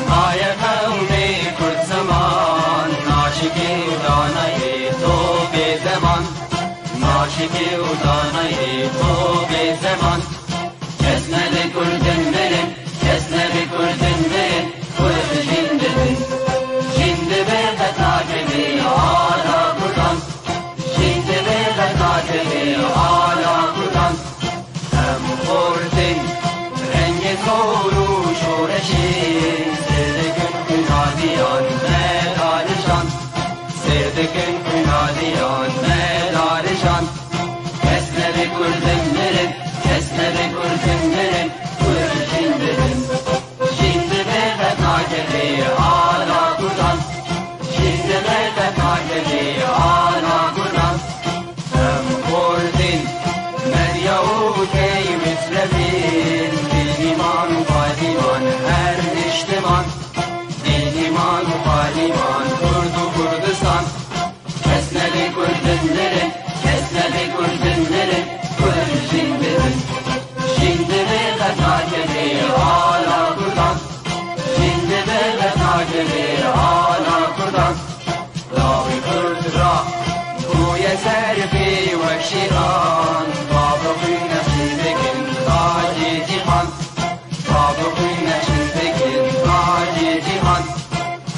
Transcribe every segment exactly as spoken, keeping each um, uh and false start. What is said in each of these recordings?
Maye qewmê Kurd ziman, naşikê û danayê to bê zeman. Naşikê û danayê to bê zeman. Kes nebe Kurdin mirin, kes nebe Kurdin mirin, Kurd jin dibin. Jin dibe qet nakevê ala Kurdan. Jin dibe qet nakevê ala Kurdan. Em xortin rengê zor û şoreşê, sêr dikin xwîna diyan me darijan. Sêr dikin xwîna diyan me darijan. Kes nebe Kurdin mirin, kes nebe Kurdin mirin, Kurd jin dibin. Jin dibe qet nakevê ala Kurdan. Jin dibe qet nakevê ala Kurdan. Em xortin, medya û key mitlebin, bînîman û padîman her niştiman. Bînîman û padîman Kurd û Kurdistan. Kes nebe Kurdin mirin, kes nebe Kurdin mirin, Kurd jin dibin. Jin dibe qet nakevê ala Kurdan. Jin dibe qet nakevê ala Kurdan. Lawê Kurd ra bûye serfê wek şêran. Bavê xwîna çin dikin tacê cîhan. Bavê xwîna çin dikin tacê cîhan.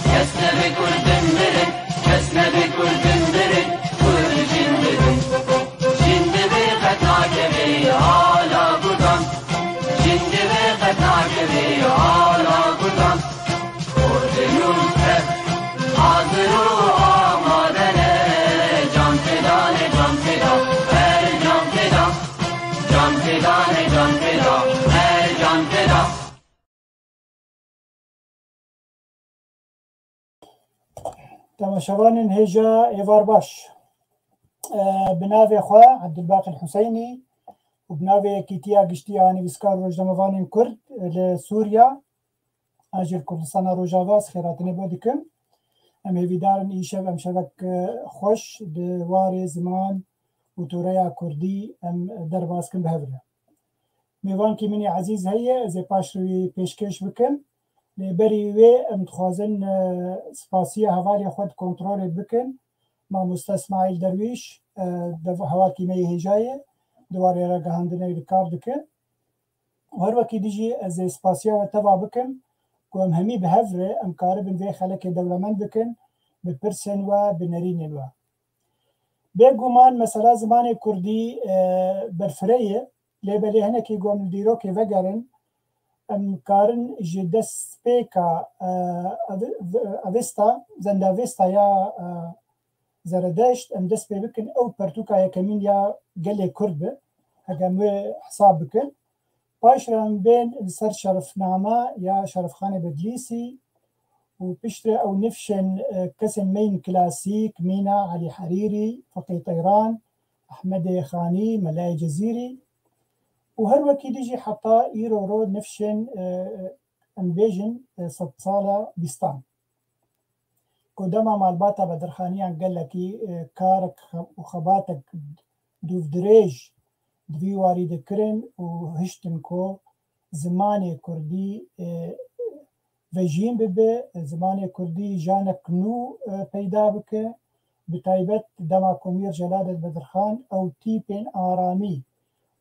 Kes nebe Kurdin mirin, kes nebe Kurdin mirin, Kurd jin dibin. Jin dibe qet nakevê ala Kurdan. Jin dibe qet nakevê ala Kurdan. Kurdin û Kurd hazir û amade ne. Can feda ne, can feda, her can feda. Can feda ne, can feda, her can feda. Temaşevanên hêja êvar baş. E, bi navê xwe Ebdulbaqî Huseynî û bi navê Yekîtiya Giştî ya Nivîskar û Rojnamevanên Kurd li Sûriya, a jî li Kurdistana Rojava, ez xêrhatinê bo dikim. Em hêvîdar in îşev em şevek, e, xweş di warê ziman û toreya kurdî em derbas kin bi hev re. Mêvankî min î ezîz heye, ez ê paş re wî pêşkêş bikim. Lê berî wê em dixwazin, e, spasiya hevalê xwe di kontrolê bikin. Mamoste Îsmaîl Derwîş, e, dev-, hevalkî me yê hêja ye, di warê ragihandinê li kar dike. Û her wekî dî jî ez ê spasiya we teva bikim ku em hemî bi hev re em karibin vê xelekê dewlemend bikin, bi pirsên we, bi nerînên we. Bêguman mesela zimanê kurdî, e, berfireh ye, lê belê hinekî ku em li dîrokê vegerin, em karin ji destpêka, e, Avi-, Avesta, Zendavesta ya, e, Zeredeşt, em dest pê bikin, ew pertûka yekemîn ya gelê Kurd be, heke em wê hesab bikin. Paş re em bên li ser Şerifname ya Şerifxanê Bedlîsî û piştre ew nifşên, e, kesên me yên klasîk, mîna Elî Herîrî, Feqî Teyran, Ehmedê Xanî, Melayê Cezîrî û her wekî dî jî heta îro ro nifşên, e, em bêjin, e, sedsala bîstan. Ku dema malbata Bedirxaniyan gelekî, e, karek xe-, û xebatek dûvdirêj di vî warî de kirin û hiştin ku zimanê kurdî, e, vejîn bibe, zimanê kurdî janek nû, e, peyda bike, bi taybet dema ku Mîr Celadet Bedirxan ew tîpên aramî,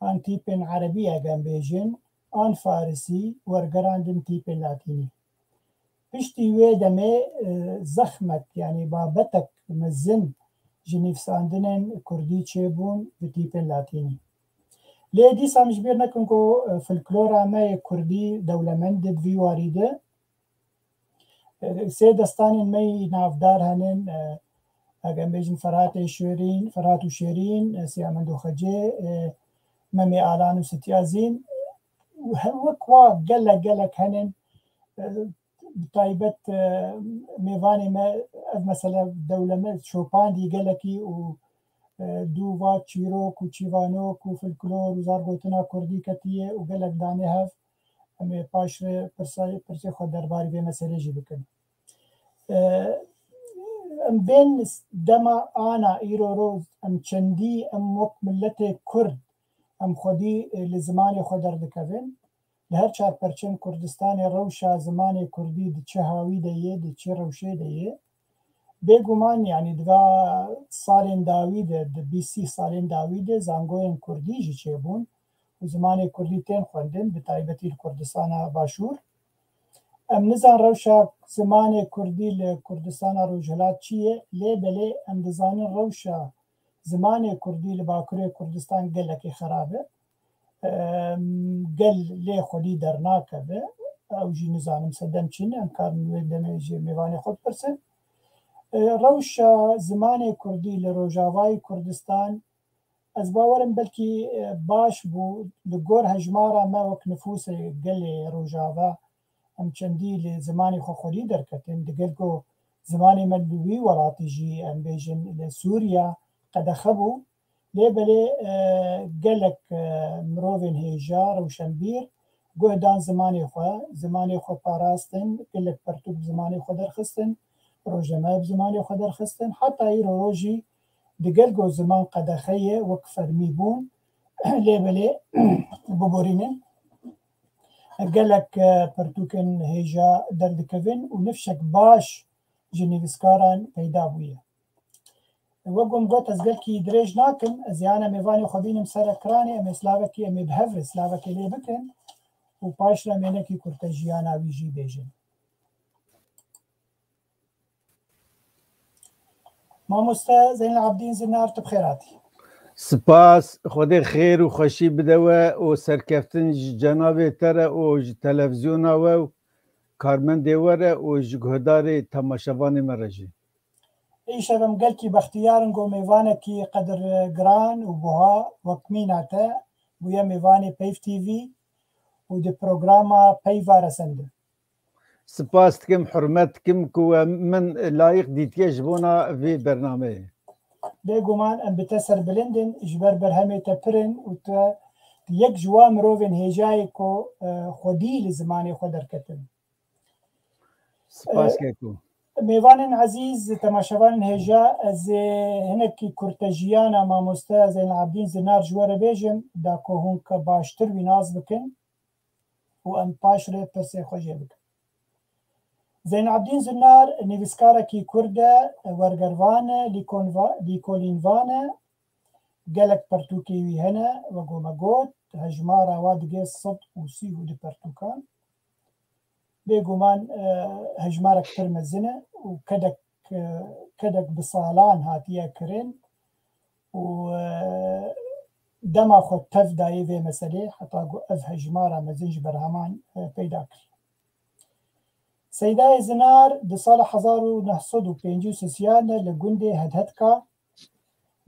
an tîpên erebî, eger em bêjin, an farisî, wergerandin tîpên latînî. Piştî wê demê, e, zexmek, yanî babetek mezin ji nivîsandinên kurdî çêbûn bi tîpên latînî. Lê dîsa em ji bîr nekin ku, e, folklora me yê kurdî dewlemend e di vî warî de. E, sê destanên me yî navdar henin, e, eger em bêjin Ferhatê Şêrîn, Ferhat û Şêrîn, e, Siyamend û Xecê, e, Memê Alan û Sitya Zîn, û her wek wa gelek gelek henin, e, bi taybet, e, mêvanê me ev mesele dewlemend şopandî gelekî û, e, dû va çîrok û çîvanok û folklor û zargotina kurdî ketiye û gelek danê hev. Em ê paş re pirsa-, pirsê xwe derbarî vê meselê jî bikin. E, em bên dema ana îro roz em çendî em wek miletê Kurd em xwedî, e, li zimanê xwe derdikevin. Li her çar perçên Kurdistanê rewşa zimanê kurdî di çi hawî de yê, di çi rewşê de yê. Bêguman, yanî di va salên dawî de, di bîst sî salên dawî de zangoyên kurdî jî çêbûn û zimanê kurdî tên xwendin, bi taybetî li Kurdistana Başûr. Em nizan rewşa zimanê kurdî li Kurdistana Rojhilat çi ye, lê belê em dizanin rewşa zimanê kurdî li Bakurê Kurdistan gelekî xerab e. Em, gel lê xwedî dernakeve. Ew jî nizanim sedem çi ne, em karin wê demê ji mêvanê xwe bipirsin. E, rewşa zimanê kurdî li Rojavayê Kurdistan, ez bawer im belkî, e, baş bû, li gor hejmara me wek nifûsê gelê Rojava, em çendî li zimanê xwe xwedî derketin. Digel ku zimanê me li wî welatî jî, em bêjin li Sûriya qedexe bû. Lê belê, e, gelek, e, mirovên hêja, rewşenbîr, guh dan zimanê xwe, zimanê xwe parastin, gelek pertûk bi zimanê xwe derxistin, rojname bi zimanê xwe derxistin. Heta îro rojî digel ku ziman qedexe ye, wek fermî bûn. Lê belê, biborînin. Gelek, e, pertûkên hêja derdikevin û nifşek baş ji nivîskaran peyda bûye. Wek ku min got, ez gelkî dirêj nakim, ez yana mêvanê xwe bînim ser ekranê, em ê slavekî, em ê bi hev re slavekê lê bikin û paş re em ê hinekî kurtejiyana wî jî bêjin. Mamoste Zeynel Abdîn Zinar, tu bi xêr hatî. Spas, Xwedê xêr û xweşî bide we û serkeftin ji cenabê te re û ji televîzyona we û karmendê we re û ji guhdarê temaşevanê me re jî. Îşev em gelkî bextiyar in ku mêvanekî qedirgiran û buha wek mîna te bûye mêvanê Peyv T V û di programa Peyva re sendin. Spas dikim, hurmet dikim ku we min layiq dîtiye ji bona vê bernameyê. Bêguman em bi te serbilind in, ji ber berhemê te pir in û te yek ji wan mirovên hêjayê ku, e, xwedî li zimanê xwe derketin. Spas, e, keko. Mêvanên ezîz, temaşevanên hêja, ez ê hinekî kurtejiyana mamoste Zeynabdîn Zinar ji we re bêjim, da ku hûn ke baştir wî nas bikin û em paş re pirsê xwe jê bikin. Zeynabdîn Zinar nivîskarekî kurd e, wergervan e, lîkonva-, lîkolînvan e, gelek pertûkê wî hene, wek ku me got, hejmara wa digê sed û sî û du pertûkan. Bêguman, e, hejmarek pir mezin e û kedek, e, kedek bi salan hatiye kirin û, e, dema xwe tev dayê vê meselê, heta ku ev hejmara mezin ji berheman, e, peyda kir. Seydayê Zinar di sala hezar û neh sed û pêncî û sisiyan de li gundê Hedhedka,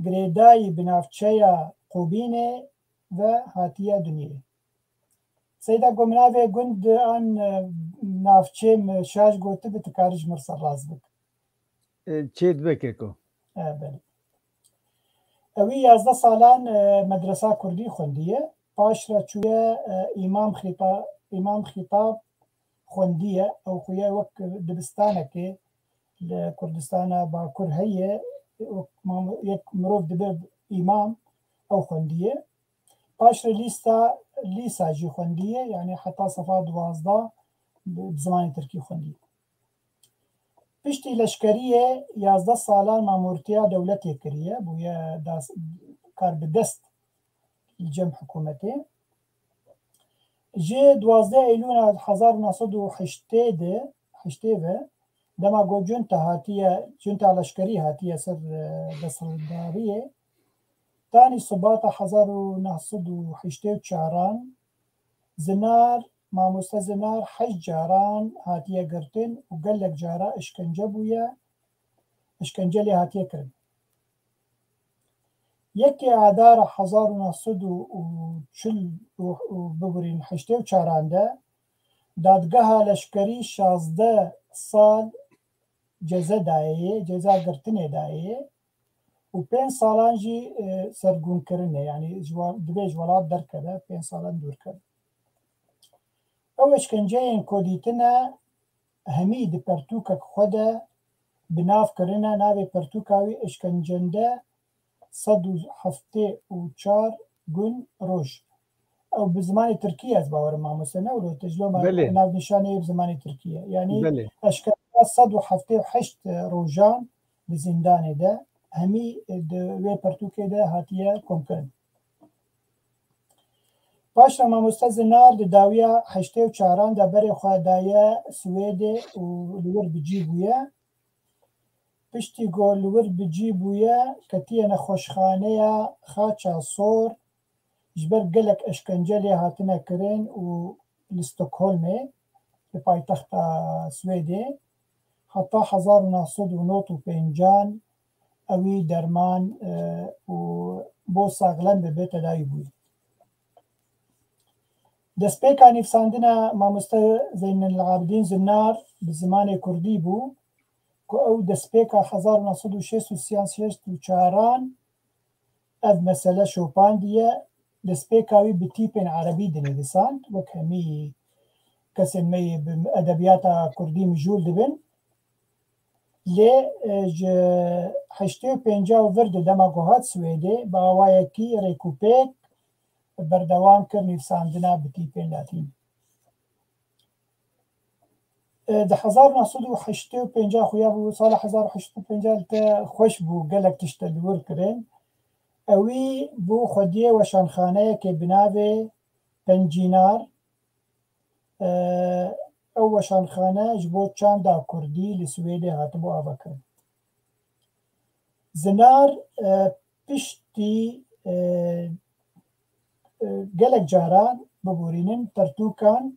girêdayî bi navçeya Qobînê ve hatiye dinyê. Seyda, ku min navê gund an, e, navçê min şaş gotibi, tu karî ji min re serrast bik. E, çê dibe keko. E, belê. Ewî yazdeh salan, e, medresa kurdî xwendiye. Paş re çûye, e, îmam xîta-, îmam xîtab xwendiye. Ew xuye wek dibistanekê li Kurdistana Bakur heye. Wek mam-, yek mirov dibe îmam, ew xwendiye. Paş re lîsta, lîsa jî xwendiye, yanî heta sefa duwazdeh bi, bi zimanê tirkî xwendiye. Piştî leşkeriyê yazdeh salan mamûrtiya dewletê kiriye, bûye das-, kar bi dest li cem hikûmetê. Ji duwazdeh Eylûna hezar û neh sed û heştê de, heştê ve, dema ku cunta hatiye, cunta leşkerî hatiye ser, e, desthilatdariyê, tanî Sibata hezar û neh sed û heştê û çaran, Zinar, mamoste Zinar heşt caran hatiye girtin û gelek cara işkence bûye, işkence lê hatiye kirin. Yekê Adara hezar û neh sed û çil û, û, bibirîn, heştê û çaran de dadgeha leşkerî şazdeh sal ceze dayê, ceza girtinê dayê û pênc salan jî, e, sergûnkirinê, yanî ji wa-, divê ji welat derkeve, pênc salan dûr keve. Ew işkenceyên ku dîtine hemî di pertûkek xwe de bi nav kirine, navê pertûka wî Işkencende sed û heftê û çar Gün Roj. Ew bi zimanê tirkî, ez bawerim mamoste, ne wilo, te ji lo me Belê. navnîşanê bi zimanê tirkî ye. Yanî Belê. eşkera sed û heftê û heşt rojan di zîndanê de hemî di wê pertûkê de hatiye komkirin. Paşa mamoste Zinar di dawiya heştê û çaran de berê xwe daye Swêdê û li wir bi cî bûye. Piştî ku li wir bi cî bûye, ketiye nexweşxaneya Xaça Sor, ji ber gelek eşkence lê hatine kirin û li Stockholmê, li paytexta Swêdê, heta hezar û neh sed û nod û pêncan ewî derman, e, û bo saxlem bibe tedawî bûye. Destpêka nivîsandina mamoste Zeynel Abidîn Zinar bi zimanê kurdî bû, ku ew destpêka hezar û neh sed û şêst û sê an şêst û çaran ev mesele şopandiye. Destpêka wî bi tîpên erebî dinivîsand, wek hemî kesên me yê bi edebiyata kurdî mijûl dibin. Lê, e, ji heştê û pênca û vir de dema ku hat Swêdê, bi awayekî rêkûpêk berdewam kir nivîsandina bi tîpên latînî. E, di hezar û neh sed û heştê û pênca xuya bû, sala hezar û heşt sed û pênca li te xweş bû, gelek tişt te li wir kirin. Ewî bû xwediyê weşanxaneyekê bi navê Pencînar. E, ew weşanxane ji bo çanda kurdî li Swêdê hatibû avakirin. Zinar, e, piştî, e, e, gelek caran biborînin pertûkan,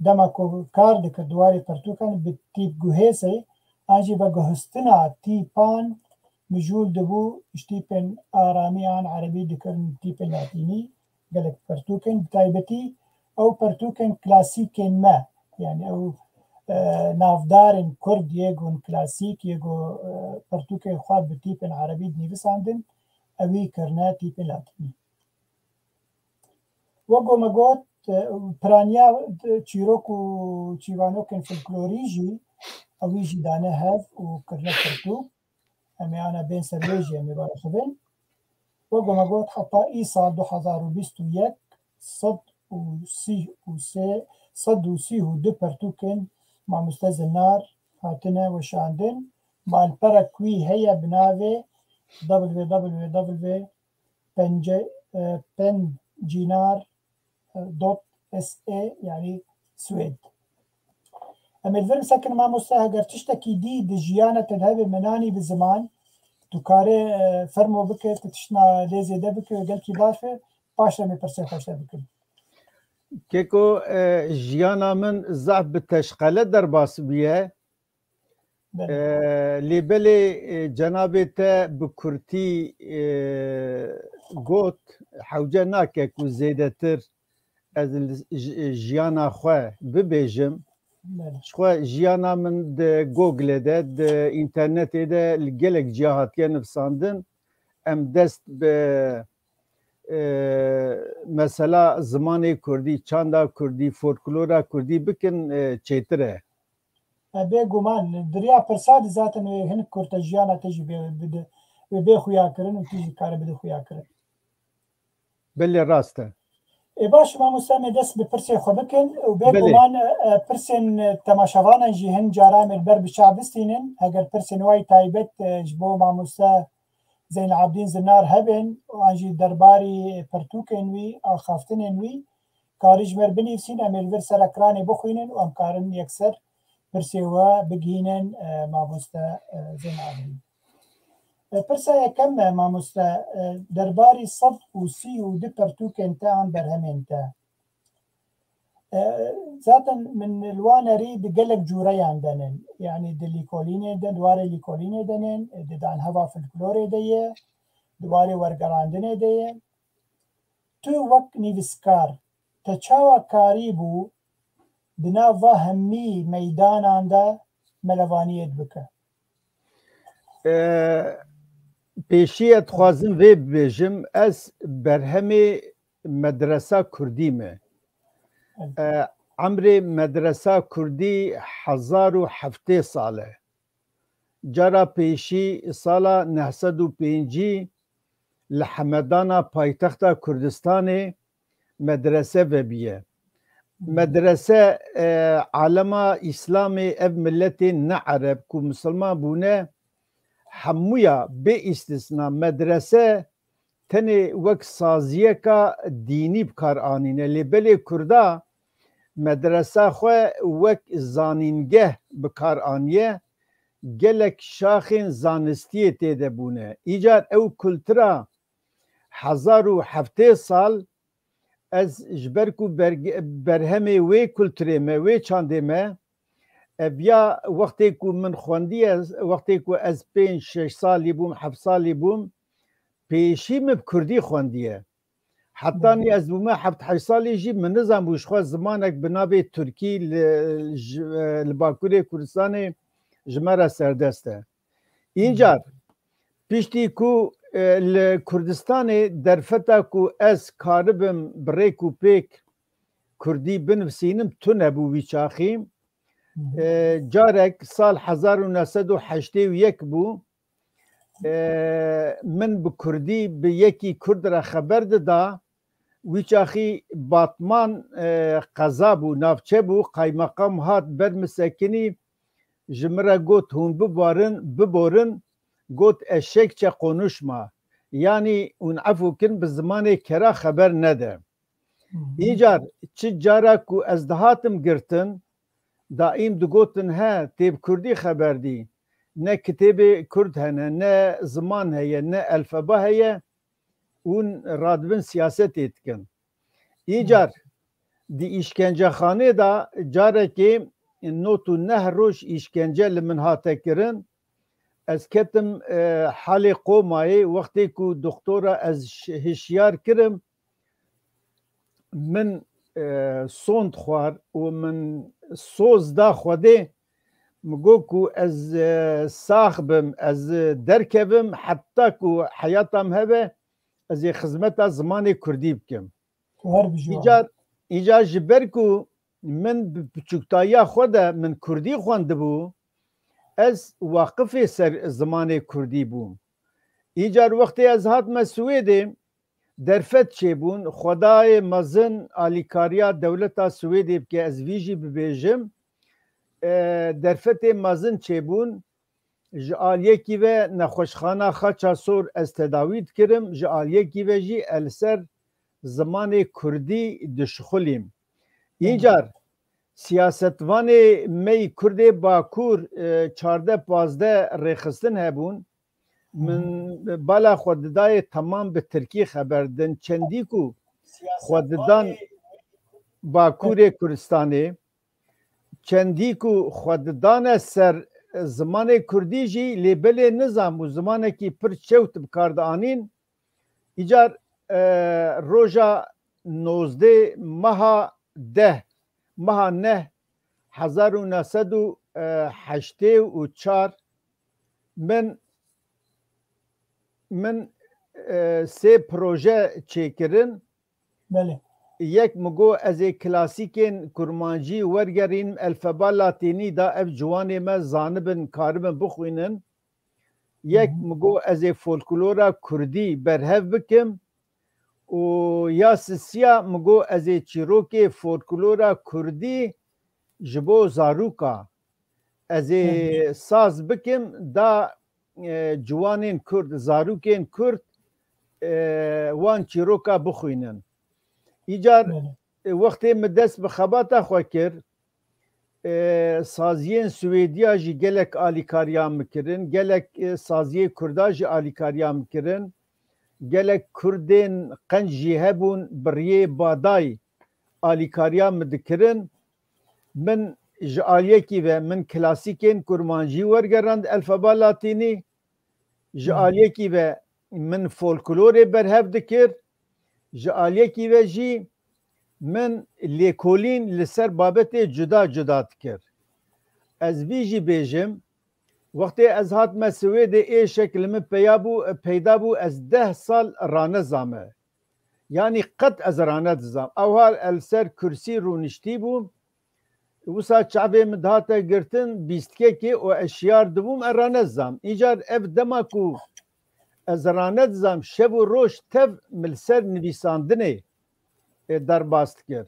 dema ku kar dikir di warê pertûkan bi tîpguhêzê an jî veguhistina tîpan mijûl dibû, ji tîpên aramî an erebî dikirin tîpên latînî. Gelek pertûkên, bi taybetî ew pertûkên klasîkên me, yanî ew, e, navdarên kurd yê ku klasîk, yê ku, e, pertûkên xwe bi tîpên erebî dinivîsandin, ewî kirine tîpên latînî. Wek ku me got, e, piraniya, e, çîrok û çîvanokên folklorî jî ewî jî dane hev û kirine pertûk. Em ê ana bên ser wê jî em ê biaxivin. Wek ku me got, heta îsal du hezar û bîst û yek, sed û sî û sê, sed û sî û du pertûkên mamoste Zinar hatine weşandin. Malperek wî heye bi navê www pence, e, pencinar dot S E, yanî Swêd. Em ê li vir bisekin mamoste, heger tiştekî dî di jiyana te de hebe menanî bi ziman, tu kare, e, fermo bike, tu tiştna lê zêde bike, gelkî baş e, paş em ê pirsê xwe ji te bikin. Keko, e, jiyana min zaf bi teşqele derbas bûye. Belê. E, lê belê, e, cenabê te bi kurtî, e, got, hewce nake ku zêdetir ez li j-, jiyana xwe bibêjim. Belê. Ji xwe jiyana min di Google de, di înternetê de li gelek ciya hatiye nivîsandin. Em dest bi, e, mesela zimanê kurdî, çanda kurdî, folklora kurdî bikin, e, çêtir e. E, bêguman, di riya pirsa de zaten wê hinek kurte jiyana te jî bê, bide, wê bê xuya kirin û tu jî kare bide xuya kirin. Belê, rast e. Ê baş, mamoste, em ê dest bi pirsê xwe bikin û bêguman, e, e, pirsên, e, temaşevanan jî hin cara em ê li ber bi çav bistînin. Heger pirsên wayî taybet, e, ji bo mamoste Zeynabdîn Zinar hebin, an jî derbarî pirtûkên wî, axaftinên wî, karî ji me re binivîsîn, em ê li vir ser ekranê bixwînin û em karin yekser pirsê we bigihînin, e, mamoste, e, Zeynabdîn. E, pirsa yekem me, mamoste, e, derbarî sed û sî û du pertûkên te an berhemên te. E, zaten min li wan erî di gelek cûreyan denin. Yanî di lîkolînê de, di warê lîkolînê denin, e, di danheva folklorê de ye, di warê wergerandinê de ye. Tu wek nivîskar, te çawa karîbû di nav va hemî meydanan de melevaniyê bike? E, pêşiye dixwazim vê bibêjim, ez berhemê medresa kurdî me. E, emrê medresa kurdî hezar û heftê sal e. Cara pêşî sala neh sed û pêncî li Hemedana paytexta Kurdistanê medrese vebiye. Medrese, e, alema Îslamê, ev miletên ne Ereb ku misilman bûne, hemûya bê îstisna medrese tenê wek saziyeka dînî bi kar anîne. Lê belê Kurda medresa xwe wek zanîngeh bi kar aniye, gelek şaxên zanistiyê tê de bûne. Îcar ew kultura hezar û heftê sal, ez ji ber ku berge-, berhemê wê kulturê me, wê çandê me, ev ya wextê ku min xwendiye, wextê ku ez pênc şeş salî bûm, heft salî bûm, pêşî min bi kurdî xwendiye. Heta nî ez bûme heft heşt salî jî min nizanbû ji xwe zimanek bi navê tirkî li, ji, li Bakurê Kurdistanê ji me re serdest e. Încar piştî ku, e, li Kurdistanê derfeta ku ez karibim bi rêk û pêk kurdî binivîsînim, tune bû wî çaxî. E, carek sal hezar û neh sed û heştê û yek bû. E, min bi kurdî bi yekî kurd re xeber dida. Wî çaxî Batman, e, qeza bû, navçe bû, qaymeqam hat ber min sekinî, ji min re got, hûn bibarin, biborin, got, eşekçe konuşma. Yanî hûn efû kin, bi zimanê kera xeber nede. Hı hı. Îcar çi cara ku ez dihatim girtin, daîm digotin, he, tê bi kurdî xeber dî. Ne kitêbê kurd hene, ne ziman heye, ne elfeba heye. Hûn radibin siyasetê dikin. Îcar di îşkencexanê de carekê nod û neh roj îşkence li min hate kirin. Ez ketim, e, halê qomayê, wextê ku doktora ez ş-, hişyar kirim, min, e, sond xwar û min soz da Xwedê, min got ku ez, e, sax bim, ez, e, derkevim, heta ku heyata min hebe, ez ê xizmeta zimanê kurdî bikim. Her bijî. Îcar, îcar ji ber ku min bi biçûktayiya xwe de min kurdî xwendibû, ez waqifê ser zimanê kurdî bûm. Îcar wextê ez hatime Swêdê, derfet çêbûn, xwedayê mezin alîkariya dewleta Swêdê bike, ez vî jî bibêjim, e, derfetê mezin çêbûn, ji aliyekî ve nexweşxana Xaça Sor ez tedawî dikirim, ji aliyekî ve jî ez li ser zimanê kurdî dişixulîm. Hı. Încar siyasetvanê me yî Kurdê Bakur, e, çardeh pazdeh rêxistin hebûn. Hı hı. Min bala xwe didayê temam bi tirkî xeber din. Çendî ku xwe didan Bakurê Kurdistanê, çendî ku xwe didane ser zimanê kurdî jî, lê belê nizam û zimanekî pir çewt bi kar dianîn. Îcar, e, roja nozdeh meha deh, meha neh, hezar û neh sed û heştê û çar min, min, e, sê proje çêkirin. Belê. Yek min got ez ê klasîkên kurmancî wergerînim, elfeba latînî da ev ciwanê me zanibin, karibin bixwînin. Yek Hı hı. min got ez ê folklora kurdî berhev bikim û ya sisiya min got ez ê çîrokê folklora kurdî ji bo zaroka ez ê Hı hı. saz bikim, da e, ciwanên Kurd, zarokên Kurd, e, wan çîroka bixwînin. Îcar, Belê. e, wextê min dest bi xebata xwe kir, e, saziyên Swêdiya jî gelek alîkariya min kirin, gelek, e, saziyê Kurda jî alîkariya min kirin. Gelek Kurdên qenc jî hebûn, bi riyê Badayî alîkariya min dikirin. Min ji aliyekî ve min klasîkên kurmancî wergerand elfeba latînî, ji Hmm. aliyekî ve min folklorê berhev dikir, ji aliyekî ve jî min lêkolîn li ser babetê cuda cuda dikir. Ez vî jî bêjim, wextê ez hatime Swêdê êşek li min peya bû, peyda bû, ez deh sal ranezame. Yanî qet ez ranedizam. Ew hal el ser kursî rûniştî bûm. Wisa çavê min dihate girtin, bîstkekê û ez şiyar dibûm, ez ranedizam. Îcar ev dema ku ez ranedizam, şev û roj tev min li ser nivîsandinê e, derbas dikir.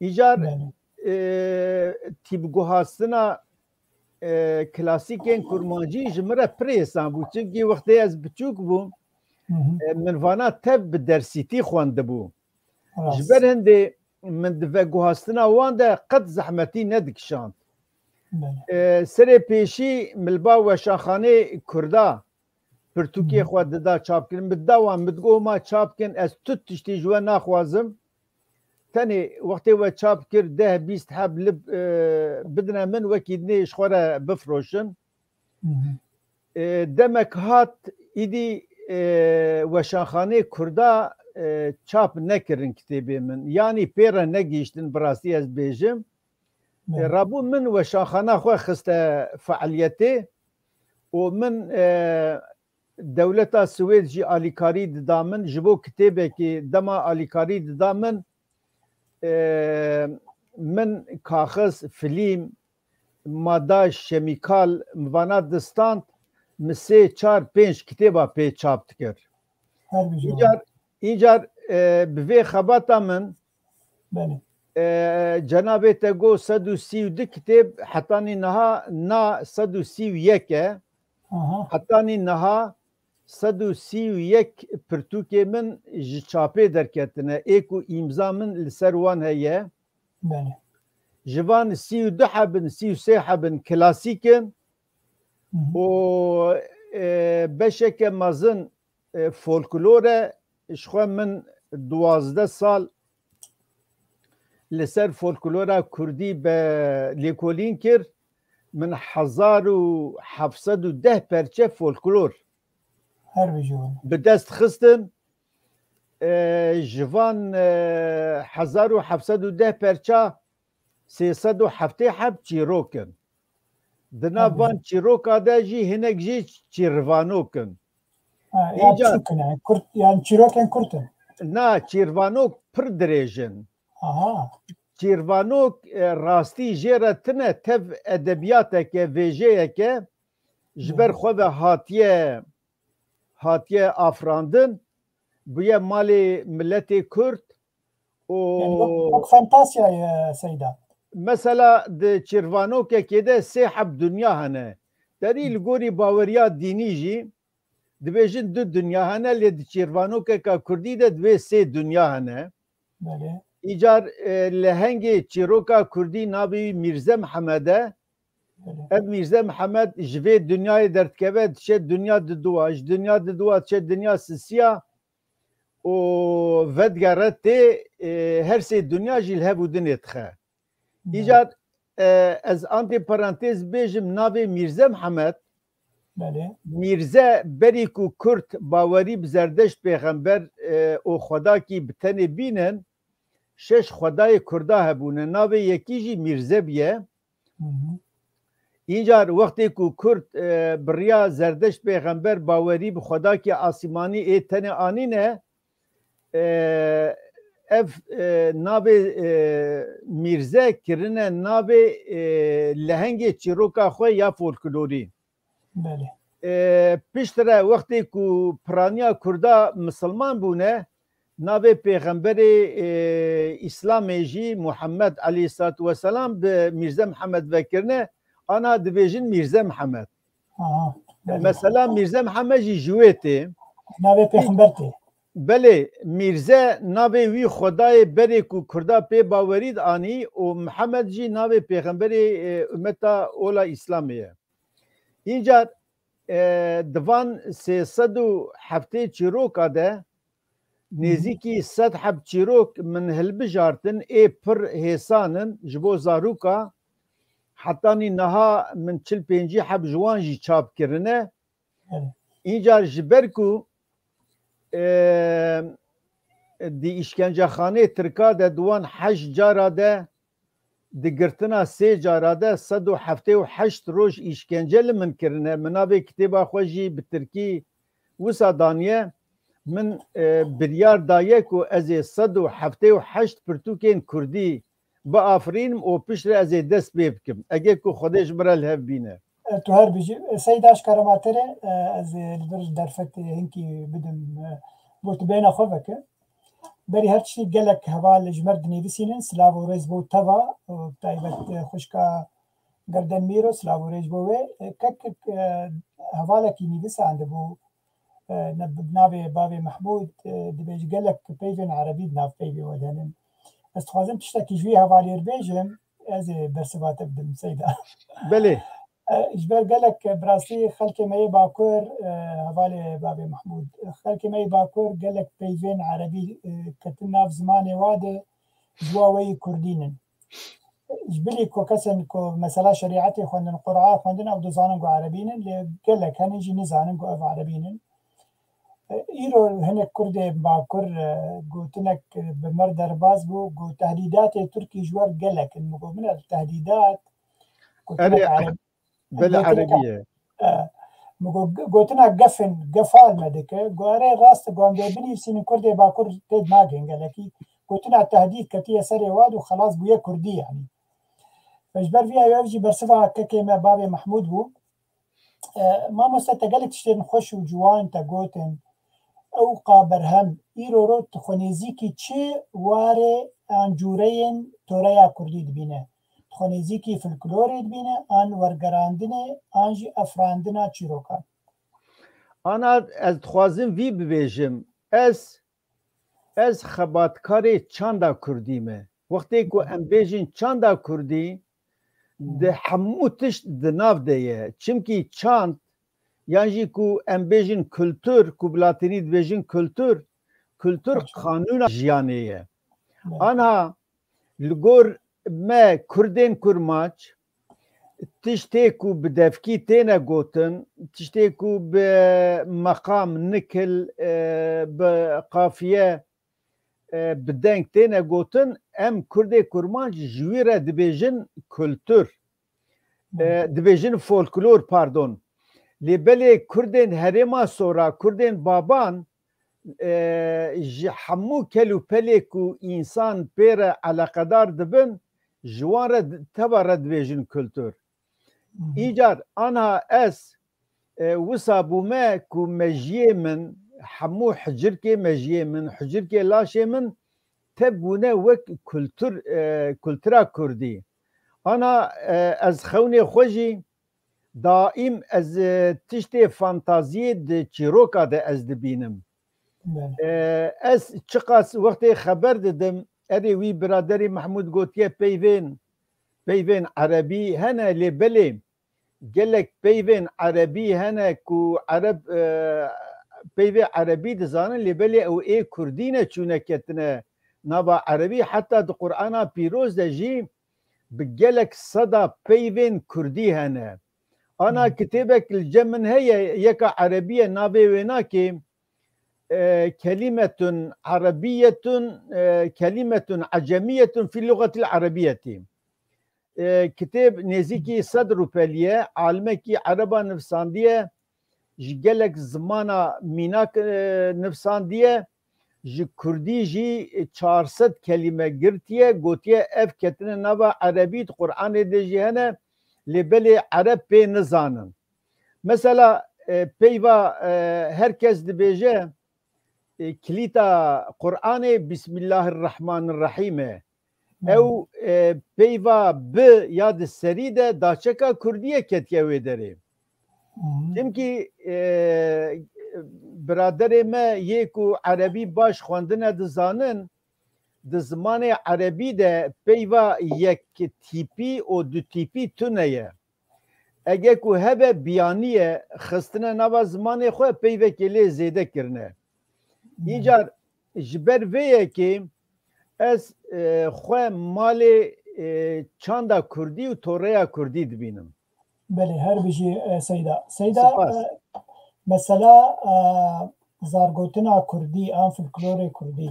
Îcar, e, tîpguhastina, e, klasîkên kurmancî ji min re pir hêsan bû. Çimkî wextê ez biçûk bûm, e, min vana tev bi dersîtî xwendibû. Ji ber hindê min di veguhastina wan de qet zehmetî nedikişand. E, serê pêşî min li ba weşanxanê Kurda pirtûkê xwe dida çapkirin. Min dida wan, min digot, "Ma çap kin, ez tu tiştî ji we naxwazim. Tenê wextê we çap kir, deh bîst heb li, e, bidine min, wekî dinê ji xwe re bifroşin." E, demek hat, îdî, e, weşanxanê Kurda, e, çap nekirin kitêbê min. Yanî pê re negihiştin, bi rastî ez bêjim. E, rabû min weşanxana xwe xiste fealiyetê û min, e, dewleta Swêd jî alîkarî dida min ji bo kitêbekî, dema alîkarî dida min, e, min kaxiz, filîm, mada şemîkal, min vana distand, min sê, çar, pênc kitêba pê çap dikir. Her bijî Îcar, îcar, e, bi vê xebata min, e, cenabê te got sed û sî û du kitêb, hetanî niha na sed û sî û yek e. Aha. Hetanî niha sed û sî û yek pirtûkê min ji çapê derketine, ê ku îmza min li ser wan heye. Belê. Ji van sî û du hebin, sî û sê hebin klasîk in. Hı hı. Û, e, beşeke mezin, e, folklor e. Ji xwe min duwazdeh sal li ser folklora kurdî be lêkolîn kir. Min hezar û heft sed û deh perçe folklor Her bijî hûn. bi dest xistin. E, ji van, e, hezar û heft sed û deh perça sê sed û heftê heb çîrok in. Di nav Her van bijî. çîroka de jî hinek jî çîrvanok in. Ha, ya Îcar- çûk in, yani kurt, yani çîrokên kurt in. Na, çîrvanok pir dirêj in. Aha. Çîrvanok, e, rastî jê re tine, tev edebiyateke, vêjeyeke ji ber Hı. xwe ve hatiye, hatiye afirandin, bûye malê miletê Kurd û Yani wek, wek fantasya ye Seyda. Mesela di çîrvanokekê de sê heb dinya hene. Derî Hı. li gorî baweriya dînî jî dibêjin du dinya hene, lê di çîrvanokeka kurdî de divê sê dinya hene. Belê. Îcar, e, lehengê çîroka kurdî navê wî Mîrze Mihemed e. Belê. Ev Mîrze Mihemed ji vê dinyayê derdikeve, diçe dinya diduwa, ji dinya diduwa diçe dinya sisiya û vedigere tê, e, her sê dinya jî li hev û dinê dixe. Belê. Îcar, e, ez antîparantez bêjim, navê Mîrze Mihemed. Belê. Mîrze berî ku Kurd bawerî bi Zerdeşt pêxember, e, û Xwedakî bi tenê bînin, şeş xwedayê Kurda hebûne. Navê yekî jî Mîrze bûye. Hı hı. Încar wextê ku Kurd, e, bi riya Zerdeşt pêxember bawerî bi Xwedakî asîmanî ê tenê anîne, e, ev, e, navê, e, Mîrze kirine navê, e, lehengê çîroka xwe ya folklorî. Belê. E, piştre wextê ku piraniya Kurda misilman bûne, navê pêxemberê, e, Îslamê jî Muhammed aleyhissalatu vesselam bi Mîrze Mihemed vekirine, ana dibêjin Mîrze Mihemed. Aha, belê. Mesela Mîrze Mihemed jî ji wê tê. Navê pêxember tê. Belê, Mîrze navê wî Xwedayê berê ku Kurda pê bawerî dianî û Mihemed jî navê pêxemberê, e, ummeta ola Îslamê ye. Încar, e, di van sê sed û heftê çîroka de, Hı hı. nêzîkî sed heb çîrok min hilbijartin, ê pir hêsan in ji bo zaroka, hetanî niha min çil pêncî heb ji wan jî çap kirine. Evet. Încar ji ber ku, e, di îşkencexanê Tirka de di wan heşt cara de, di girtina sê cara de sed û heftê û heşt roj îşkence li min kirine. Min navê kitêba xwe jî bi tirkî wisa daniye. Min, e, biryar daye ku ez ê sed û heftê û heşt pirtûkên kurdî biafirînim û piştre ez ê dest pê bikim. Ege ku Xwedê ji min re li hev bîne. E, tu her bijî. E, Seyda, ji karema te re, e, ez ê li vir derfet hinkî bidim, e, bo tu bêhna xwe veke. Berî her tiştî gelek heval ji me re dinivîsînin, silav û rêz bo teva, û taybet, e, xwişka Gerden Mîro, silav û rêz bo wê. E, kek, e, hevalekî nivîsandibû, e, ne, bi navê bavê Mehmûd, e, dibêje gelek peyvên erebî di nav peyvê we de henin. Ez dixwazim tiştekî ji wî hevalê re bêjim, ez ê bersiva te bidim, Seyda. Belê. E, ji ber gelek, e, bi rastî xelkê me yê Bakur, e, hevalê bavê Mehmûd, xelkê me yê Bakur gelek peyvên erebî, e, ketin nav zimanê wa de ji wa weyî kurdî nin. Ji bilî ku kesên ku mesela şerîetê xwendin, Qur'a xwendin, ew dizanin ku erebî nin, lê gelek henin jî nizanin ku ev erebî nin. E, îro hinek kurdê Bakur, e, gotinek, e, bi me re derbas bû, ku tehdîdatê Tirkî ji we re gelek in. Min got, min el tehdîdat, gotinek Erê, ereb-, Belê gotinek erebî ye. E, min got, gotina gef in, gefal me dike. Got, erê rast e, got, em dê binivîsînin, kurdê Bakur tê nagên gelekî. Gotina tehdîd ketiye serê wa û xelas bûye kurdî, yanî. Ji ber vî ew jî bersiva kekê me bavê Mehmûd bû. E, mamoste, te gelek tiştên xweş û ciwan te gotin. Ewqa berhem, îro ro tu xwe nêzîkî çi warê an cûreyên toreya kurdî dibîne? Tu xwe nêzîkî folklorê dibîne an wergerandinê an jî efrandina çîrokan? Ana, ez dixwazim vî bibêjim. Ez, ez xebatkarê çanda kurdî me. Wextê ku em bêjin çanda kurdî, di hemû tişt di nav de ye. Çimkî çand, yan jî ku em bêjin kultur, ku bi latînî dibêjin kultur, kultur Baş e. qanûna jiyanê ye. Evet. Anha li gor me kurdên kurmaç, tiştê ku bi devkî têne gotin, tiştê ku bi meqam, nikil, e, bi qafiye, e, bi deng têne gotin, em kurdê kurmanc ji wî re dibêjin kultur. E, dibêjin folklor, pardon. Lê belê kurdên herêma Sora, kurdên Baban, e, ji hemû kel û pelê ku însan pê re eleqedar dibin, ji wan re di-, teva re dibêjin kultur. Hı hı. Îcar anha ez, e, wisa bûme ku mejiyê min, hemû hicirkê mejiyê min, hicirkê laşê min tev bûne wek kultur, e, kultura kurdî. Ana, e, ez xewnê xwe jî daîm ez, e, tiştê fantaziyê di çîroka de ez dibînim. Belê. E, ez çiqas wextê xeber didim, erê wî biraderî Mehmûd gotiye peyvên, peyvên erebî hene, lê belê gelek peyvên erebî hene ku ereb, e, peyvê erebî dizanin, lê belê ew ê kurdî ne çûne ketine nava erebî. Heta di Qur'ana pîroz de jî bi gelek seda peyvên kurdî hene. Ana Hmm. kitêbek li cem min heye, yeka erebî ye, navê wê nakê, e, kelimetun erebiyetun, e, kelimetun ecemiyetun fî luxetil erebiyetî. E, kitêb nêzîkî sed rûpelî ye, alimekî ereba nivsandiye, ji gelek zimana mînak, e, nivsandiye, ji kurdî jî çar sed kelîme girtiye, gotiye ev ketine nava erebî, di Qur'anê de jî hene, lê belê ereb pê nizanin. Mesela, e, peyva, e, her kes dibêje, e, kilîta Qur'anê Bismillahirrahmanirrahîm e. Hmm. Ew, e, peyva bi ya di serî de daçeka kurdî ye ketiye wê derê. Hmm. Çimkî, e, biraderê me yê ku erebî baş xwendine dizanin, di zimanê erebî de peyva yek tîpî û du tîpî tune ye. Ege ku hebe biyaniye xistine nava zimanê xwe, peyvekê lê zêde kirine. Hmm. Îcar ji ber vê yekê ez, e, xwe malê, e, çanda kurdî û toreya kurdî dibînim. Belê, her bijî, e, Seyda. Seyda, Spas. E, mesela, e, zargotina kurdî, an folklorê kurdî.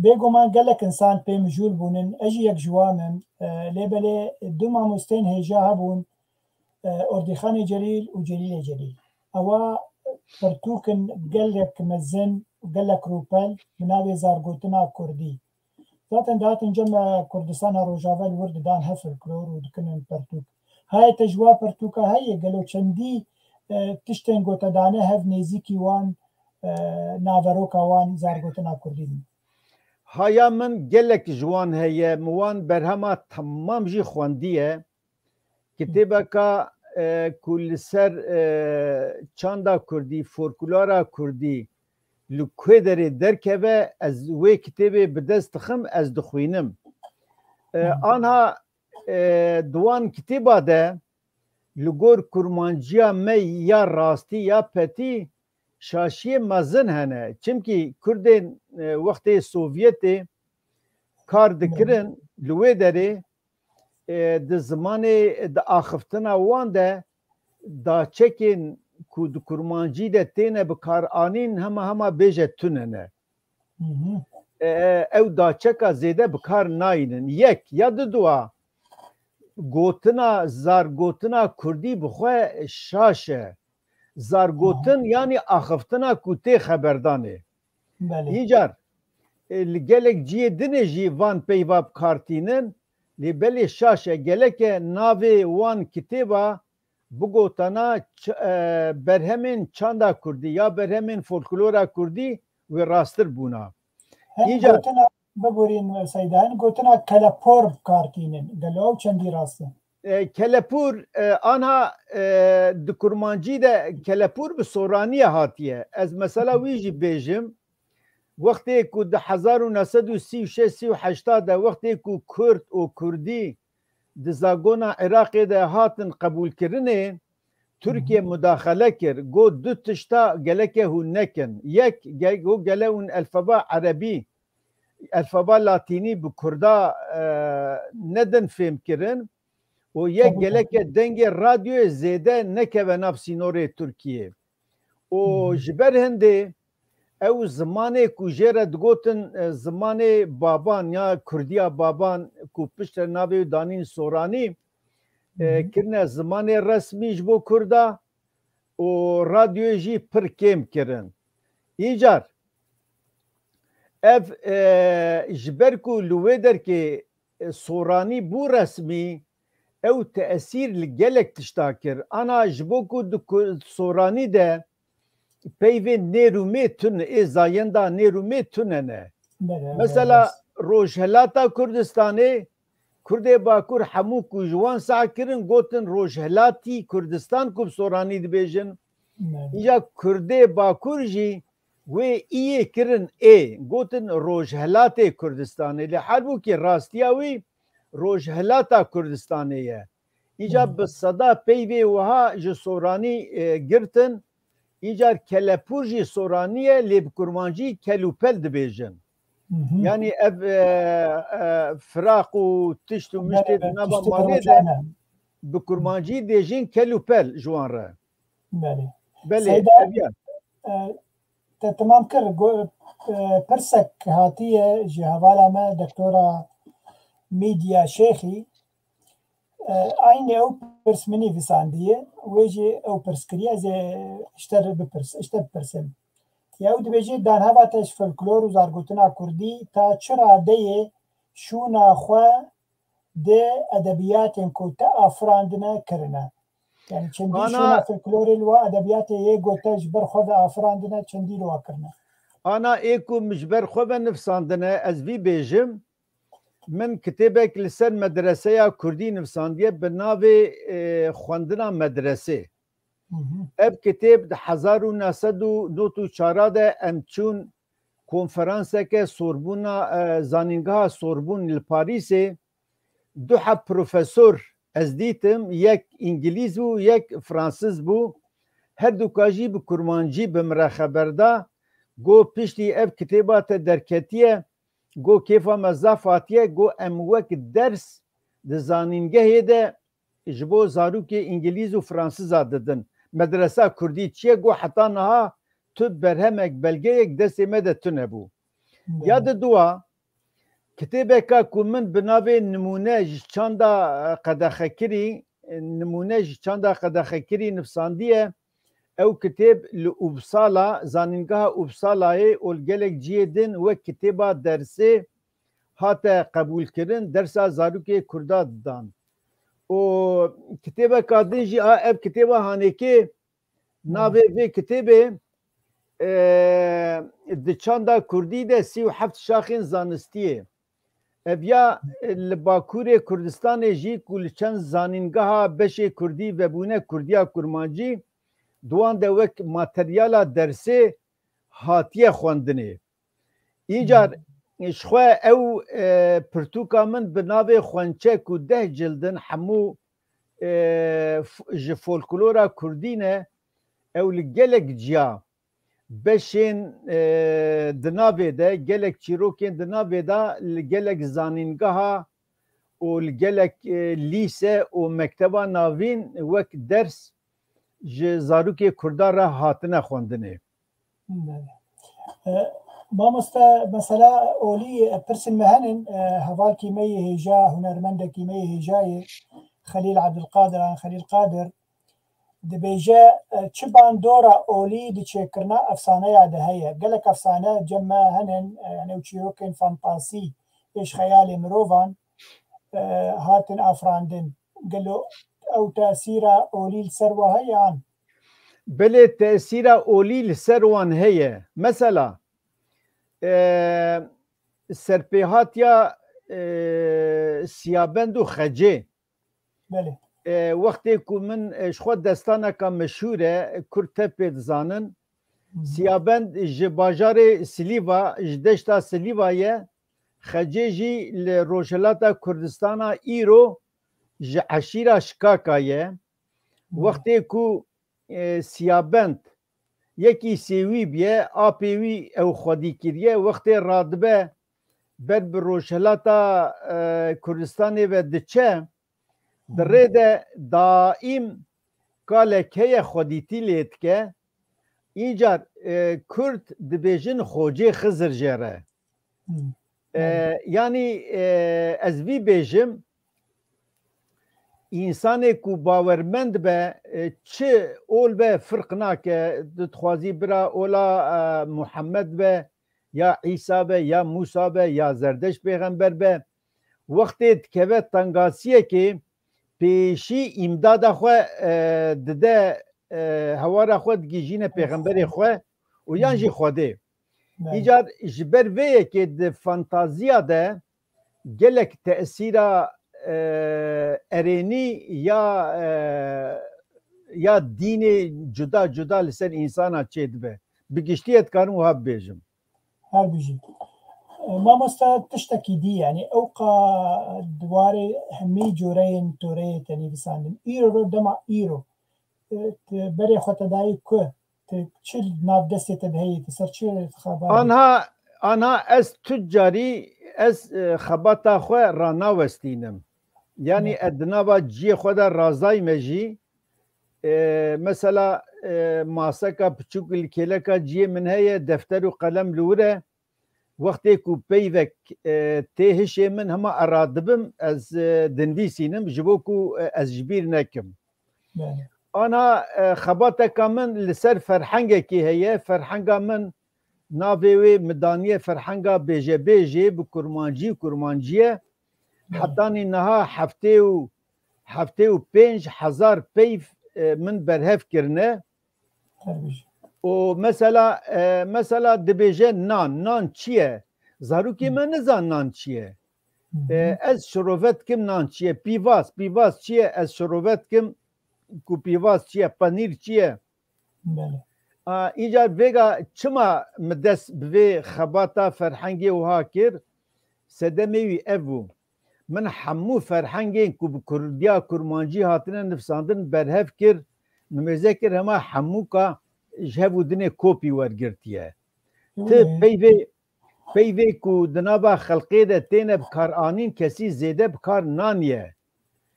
Bêguman gelek insan pê mijûl bûnin, ez jî yek ji wan im. E, lê belê du mamosteyên hêja hebûn, e, Ordîxanê Celîl û Celîlê Celîl. Ewa pirtûk in gelek mezin, gelek rûpel bi navê Zargotina Kurdî. Zaten dihatin cem me Kurdistana Rojava li wir didan hev folklor û dikinin pirtûk. Hayê te ji wa pirtûka heye, gelo çendî, e, tiştên ku te dane hev nêzîkî wan, e, naveroka wan zargotina kurdî din? haya min gelek ji wan heye, min wan berhema temam jî xwendiye. Kitêbeka, e, ku li ser, e, çanda kurdî, folklora kurdî li ku derê derkeve, ez wê kitêbê bi dest dixim, ez dixwînim. E, anha, e, di wan kitêba de li gor kurmanciya me ya rastî ya petî şaşiyê mezin hene. Çimkî Kurdên, e, wextê Sovyetê kar dikirin li wê derê, e, di zimanê, di axiftina wan de daçekên ku di kurmancî de têne bi kar anîn hema hema bêje tune ne. E, ew daçeka zêde bi kar nayînin. Yek, ya di dua, gotina, zargotina kurdî bi xwe şaş e. Zargotin, yanî axiftina ku tê xeberdanê. Belê. Încar, e, li gelek cihê dinê jî van peyva bi kar tînin, lê belê şaş e, geleke navê wan kitêba bigotana ç-, e, berhemên çanda kurdî ya berhemên folklora kurdî wê rasttir bûna. Hem Încar gotina, biborîn Seyda, hem gotina kelepor bi kar tînin. Gelo ew çendî rast e? E, kelepûr, e, anha, e, di kurmancî de kelepûr bi soraniyê hatiye. Ez mesela wî jî bêjim. Wextê ku di hezar û neh sed û sî û şeş sî û heşta de wextê ku kurd û kurdî di zagona Iraqê de hatin qebûlkirinê, Tirkiye mudaxele kir. Got du tişta geleke hûn nekin. Yek, ge-, got gele hûn elfeba erebî, elfeba latînî bi kurda, e, nedin fêmkirin û yek geleke dengê radyoyê zêde nekeve nav sînorê Tirkiyê. Û ji ber hindê ew zimanê ku jê re digotin, e, zimanê baban ya kurdiya baban ku piştre navê wî danîn soranî, e, kirine zimanê resmî ji bo kurda û radyoyê jî pir kêm kirin. Îcar ev, e, ji ber ku li wê derkê, e, soranî bû resmî, ew tesîr li gelek tişta kir. Ana ji bo ku di ku-, soranî de peyvên nêr û mê tune, ê zayenda nêr û mê tune ne. Belê, belê, mesela rast. Rojhelata Kurdistanê, Kurdê Bakur hemû ku ji wan sah kirin, gotin Rojhelatî Kurdistan ku bi soranî dibêjin. Belê. Îja Kurdê Bakur jî wê iyê kirin ê, gotin Rojhelatê Kurdistanê. Lê halbûkî rastiya wî Rojhelata Kurdistanê ye. Îcar bi seda peyvê wiha ji soranî, e, girtin. Îcar kelepûr jî soranî ye, lê bi kurmancî kelûpel dibêjin. Yanî ev, e, e, firaq û tişt û miştê di nava malê de bi kurmancî dêjin kelûpel ji wan re. Belê. Belê, Seyda, ev ya. E, te temam kir. Go-, e, pirsek hatiye ji hevala me, Doktora Mîdya Şêxî. E, aynî ew pirs min nivîsandiye, wê jî ew pirs kiriye, ez ê ji te re bipirs-, ji te bipirsim. Ya ew dibêje, danheva te ji folklor û zargotina kurdî ta çi radeyê şûna xwe di edebiyatên ku te afirandine kirine? Yani çendî Ana şûna folklorê li wa edebiyatê yê gote ji ber xwe ve afirandine, çendî li wa kirine? Ana ê ku min ji ber xwe ve nivsandine, ez vî bêjim, min kitêbek li ser medreseya kurdî nivsandiye bi navê, e, Xwendina Medresê. Ev kitêb di hezar û neh sed û nod û çar de em çûn konferanseke Sorbûna, e, zanîngeha Sorbûn li Parîsê. Du heb profesor ez dîtim, yek îngilîz bû, yek fransiz bû. Her duka jî bi kurmancî bi min re xeber da. Got, piştî ev kitêba te derketiye, got, kêfa me zaf hatiye, got, em wek ders di zanîngehê de ji bo zarokê îngilîz û fransiza didin. Medresa kurdî çi ye? Got, heta niha tu berhemek, belgeyek destê me de tune bû. Ya di dua, kitêbeka ku min bi navê Nimûne ji çanda, e, qedexekirî, e, Nimûne ji çanda qedexekirî nivsandiye, ew kitêb li Uppsala, zanîngeha Uppsalayê û li gelek cihê din wek kitêba dersê hate qebûlkirin, dersa zarokê kurda didan. Û kitêbeka din jî, a, ev kitêba Hanêkê, navê vê kitêbê, e, di çanda kurdî de sî û heft şaxên zanistiyê. Ev ya, e, li Bakurê Kurdistanê jî ku li çend zanîngeha beşê kurdî vebûne kurdiya kurmancî, di wan de wek materyala dersê hatiye xwendinê. Îcar, e, ji xwe ew, e, pirtûka min bi navê Xwençe ku deh cild in hemû, e, f-, ji folklora kurdî ne, ew li gelek ciya beşên, e, di navê de, gelek çîrokên di navê de li gelek zanîngeha û li gelek, e, lîse û mekteba navîn wek ders ji zarokê kurdan re hatine xwendinê. Belê. E, mamoste, mesela olî, e, pirsên me henin, e, hevalkî me yê hêja, hunermendekî me yê hêja yê, Xelîl Abdulkadir, an Xelîl Kadir, dibêje, e, çi bandora olî di çêkirina efsaneya de heye. Gelek efsane cem me henin, e, yani ew çîrokên fantasî ê ji xeyalê mirovan, e, hatin afirandin. Gelo ew tesîra olî li ser we heye an? Belê, tesîra olî li ser wan heye. Mesela, e, serpêhatiya, e, Siyabend û Xecê. Belê. E, wextê ku min, e, ji xwe destaneka meşhûr e, Kurd tev pê dizanin. Hı hı. Siyabend ji bajarê Silîva, ji deşta Silîva ye. Xecê jî li Rojhilata Kurdistana îro ji eşîra Şikaka ye. Hı. Wextê ku, e, Siyabend yekî sêwî bûye, apê wî ew xwedî kiriye, wextê radibe ber bi Rojhilata, e, Kurdistanê ve diçe, di rê de daîm kalek heye xwedîtî lê dike. Încar, e, Kurd dibêjin Xocê Xizir jê re. Hmm. E, yanî, e, ez vî bêjim, însanê ku bawermend be, e, çi ol be firq nake, tu dixwazî bira ola, e, Muhammed be, ya Îsa be, ya Mûsa be, ya Zerdeşt pêxember be, wextê dikeve tengasiyekê, pêşî îmdada xwe, e, dide, e, hewara xwe digihîjîne pêxemberê xwe û yan jî Xwedê. Belê. Îcar ji ber vê yekê di fantaziya de gelek tesîra, e, erênî ya, e, ya dînê cuda cuda li ser însana çêdibe. Bi giştî ez dikarim wiha bibêjim. Her bijî. E, mamoste, tiştekî dî, yanî ew qa di warê hemî coreyên toreyê te nivîsandin. Îro ro dema îro, e, tu berê xwe te dayî ku, tu çi nav destê te de heyî, tu ser çi xebar? Anha, anha ez tu carî ez, e, xebata xwe ranawestînim. Yanî Ne. ez di nava ciyê xwe de razayme jî, e, mesela, e, maseka piçûk li kêleka ciyê min heye, defter û qelem li wir e. Wextê ku peyvek, e, tê hişê min, hema ez radibim, ez, e, dinivîsînim, ji bo ku, e, ez ji bîr nekim. Belê. Ana, e, xebateka min li ser ferhengekê heye, ferhenga min navê wê min daniye ferhenga bêjebêjê bi kurmancî, kurmancî ye. Belê. Hetanî niha heftê û, heftê û pênc hezar peyv, e, min berhev kirine. Her bijî. Û mesela, e, mesela dibêje nan, nan çi ye? Zarokê Hı. me nizan nan çi ye. Hı hı. E, ez şirove dikim nan çi ye? Pîvaz, pîvaz çi ye? Ez şirove dikim ku pîvaz çi ye? Penîr çi ye? Belê. A, îcar vêga çima min dest bi vê xebata ferhengê wiha kir? Sedemê wî ev bû. Min hemû ferhengên ku bi kurdiya kurmancî hatine nivîsandin berhev kir, nimêze kir hema hemûka ji hev û dinê kopî wergirtiye. Ti Wê. peyvê, peyvê ku di nava xelkê de têne bikaranîn kesî zêde bikar naniye.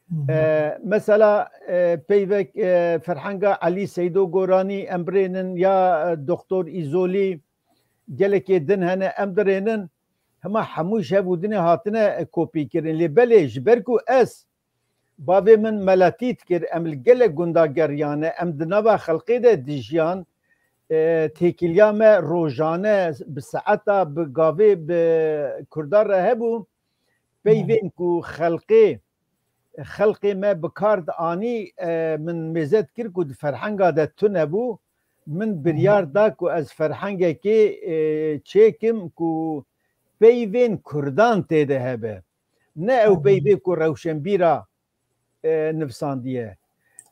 Hı hı. E, mesela, e, peyvek, e, ferhenga Elî Seydo Goranî em birênin ya, e, Doktor Îzolî, gelekê din hene em dirênin. Hema hemû ji hev û dinê hatine, e, kopî kirin. Lê belê ji ber ku ez bavê min meletî dikir, em li gelek gunda geriyane, em di nava xelkê de dijiyan, e, têkiliya me rojane bi saeta, bi gavê, bi kurda re hebû. Peyvên ku xelkê, xelkê me bi kar dianî, e, min mêze dikir ku di ferhenga de tune bû. Min biryar da ku ez ferhengekê, e, çêkim ku peyvên Kurdan tê de hebe. Ne ew peyvê ku rewşenbîra, e, nivsandiye.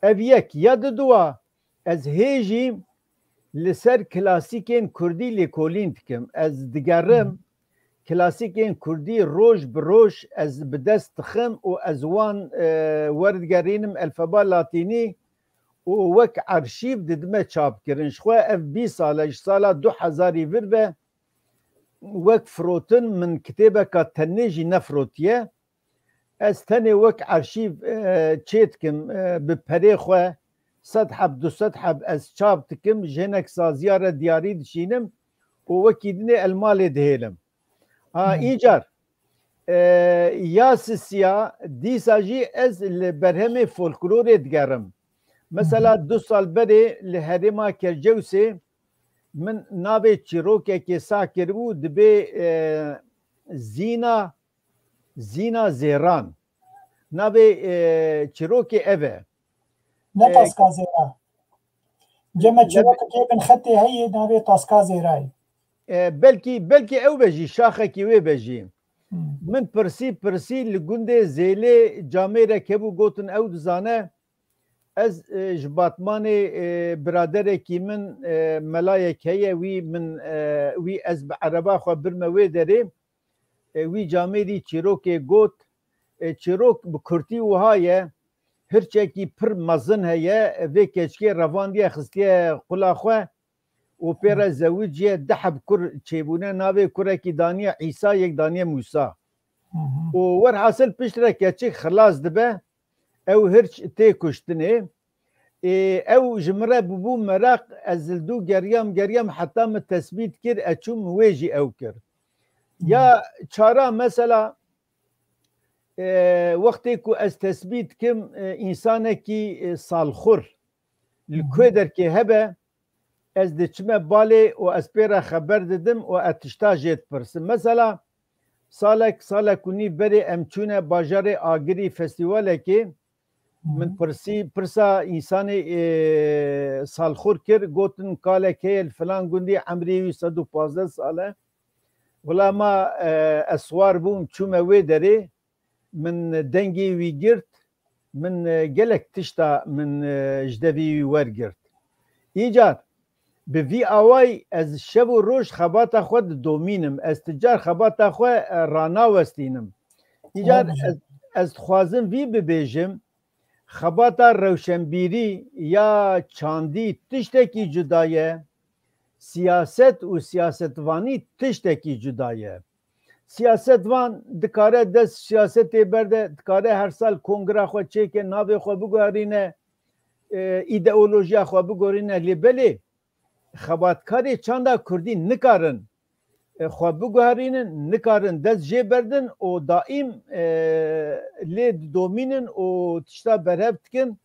Ev yek. Ya diduwa, ez hê jî li ser klasîkên Kurdî lêkolîn dikim. Ez digerim, klasîkên Kurdî roj bi roj ez bi dest dixim û ez wan, e, werdigerînim elfeba latînî û wek arşîv didime çapkirin. Ji xwe ev bîst sal e, ji sala du hezarî vir ve wek firotin min kitêbeka tenê jî nefirotiye. Ez tenê wek arşîv, e, çê dikim, e, bi perê xwe sed heb, du sed heb ez çap dikim, ji hinek saziya re diyarî dişînim û wekî dinê el malê dihêlim. Ha, Hı. Încar, e, ya sisiya dîsa jî ez li berhemê folklorê digerim. Mesela du sal berê li herêma Kercewsê min navê çîrokekê sah kiribû, dibê, e, Zîna, Zîna Zêran. Navê, e, çîrokê ev e. Ne E, Taska Zêra. Cem, me çîrokekê bin xetê heye, navê Taska Zêrayê. E, belkî, belkî ew be jî, şaxekî wê be jî. Hmm. Min pirsî, pirsî li gundê Zêlê camêrek hebû, gotin ew dizane. Ez, e, ji Batmanê, e, biraderekî min, e, melayek heye, wî min, e, wî ez bi ereba xwe birme wê derê. E, wî camêrî çîrokê got, e, çîrok bi kurtî wiha ye, hirçekî pir mezin heye, vê keçikê revandiye xistiye qula xwe û pê re zewiciye, du heb kur çêbûne, navê kurekî daniye Îsa, yek daniye Mûsa. Hı hı. Û werhasil piştre keçik xilas dibe, ew hirç tê kuştinê. Ê, ew ji min re bûbû meraq, ez li dû geriyam, geriyam heta min tesbît kir, ez çûm wê jî ew kir. Ya çara mesela, e, wextê ku ez tesbît kim, e, însanekî, e, salxur li ku derkê hebe, ez diçime balê û ez pê re xeber didim û ez tişta jê dipirsim. Mesela salek, salek û nîv berê em çûne bajarê Agirî festîvalekê, min pirsî, pirsa însanê, e, salxur kir, gotin kalek heye li filan gundî, emrê wî sed û pazdeh sal e. Wila ma, e, ez siwar bûm, çûme wê derê, min dengê wî girt, min, e, gelek tişta min, e, ji devî wî wergirt. Încar bi vî awayî ez şev û roj xebata xwe didomînim. Ez ti car xebata xwe, e, ranawestînim. Încar ez, ez dixwazim vî bibêjim, xebata rewşenbîrî ya çandî tiştekî cuda ye, siyaset û siyasetvanî tiştekî cuda ye. Siyasetvan dikare dest siyasetê berde, dikare her sal kongra xwe çêke, navê xwe biguherîne, e, îdeolojiya xwe biguherîne, lê belê xebatkarê çanda kurdî nikarin, e, xwe biguherînin, nikarin dest jê berdin û daîm, e, lê didomînin û tişta berhev dikin,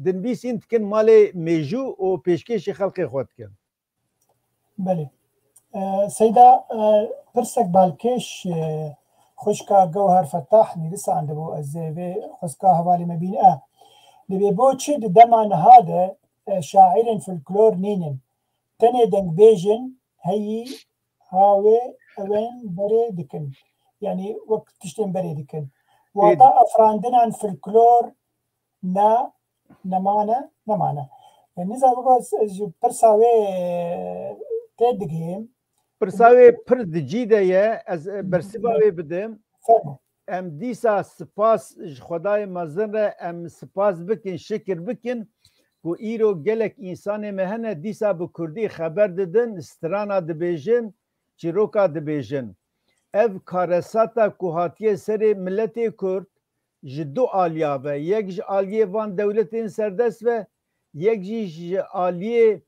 dinvîsîn dikin malê mêjû û pêşkêşî xelkê xwe dikin. Belê. E, Seyda, e, pirsek balkêş, e, xwişka Gewher Fetah nivîsandibû, ez ê vê xwişka hevalê me bîne. E, dibê bo çi di dema niha de, e, şairên folklor nînin? Tenê dengbêjin heyî ha wê ewên berê dikin. Yanî wek tiştên berê dikin. Wata afrandinan folklor ne, nemane, nemane. E, nizam biko ez, ez ji pirsa wê, e, tê digihêm. Pirsa wê pir di cî de ye, ez, e, bersiva wê bidim. Fermo. Em dîsa spas ji Xwedayê mezin re, em spas bikin, şikir bikin ku îro gelek însanê me hene dîsa bi kurdî xeber didin, strana dibêjin, çîroka dibêjin. Ev karesata ku hatiye serê miletê kurd, ji du aliya ve, yek ji aliyê van dewletên serdest ve, yek jî ji aliyê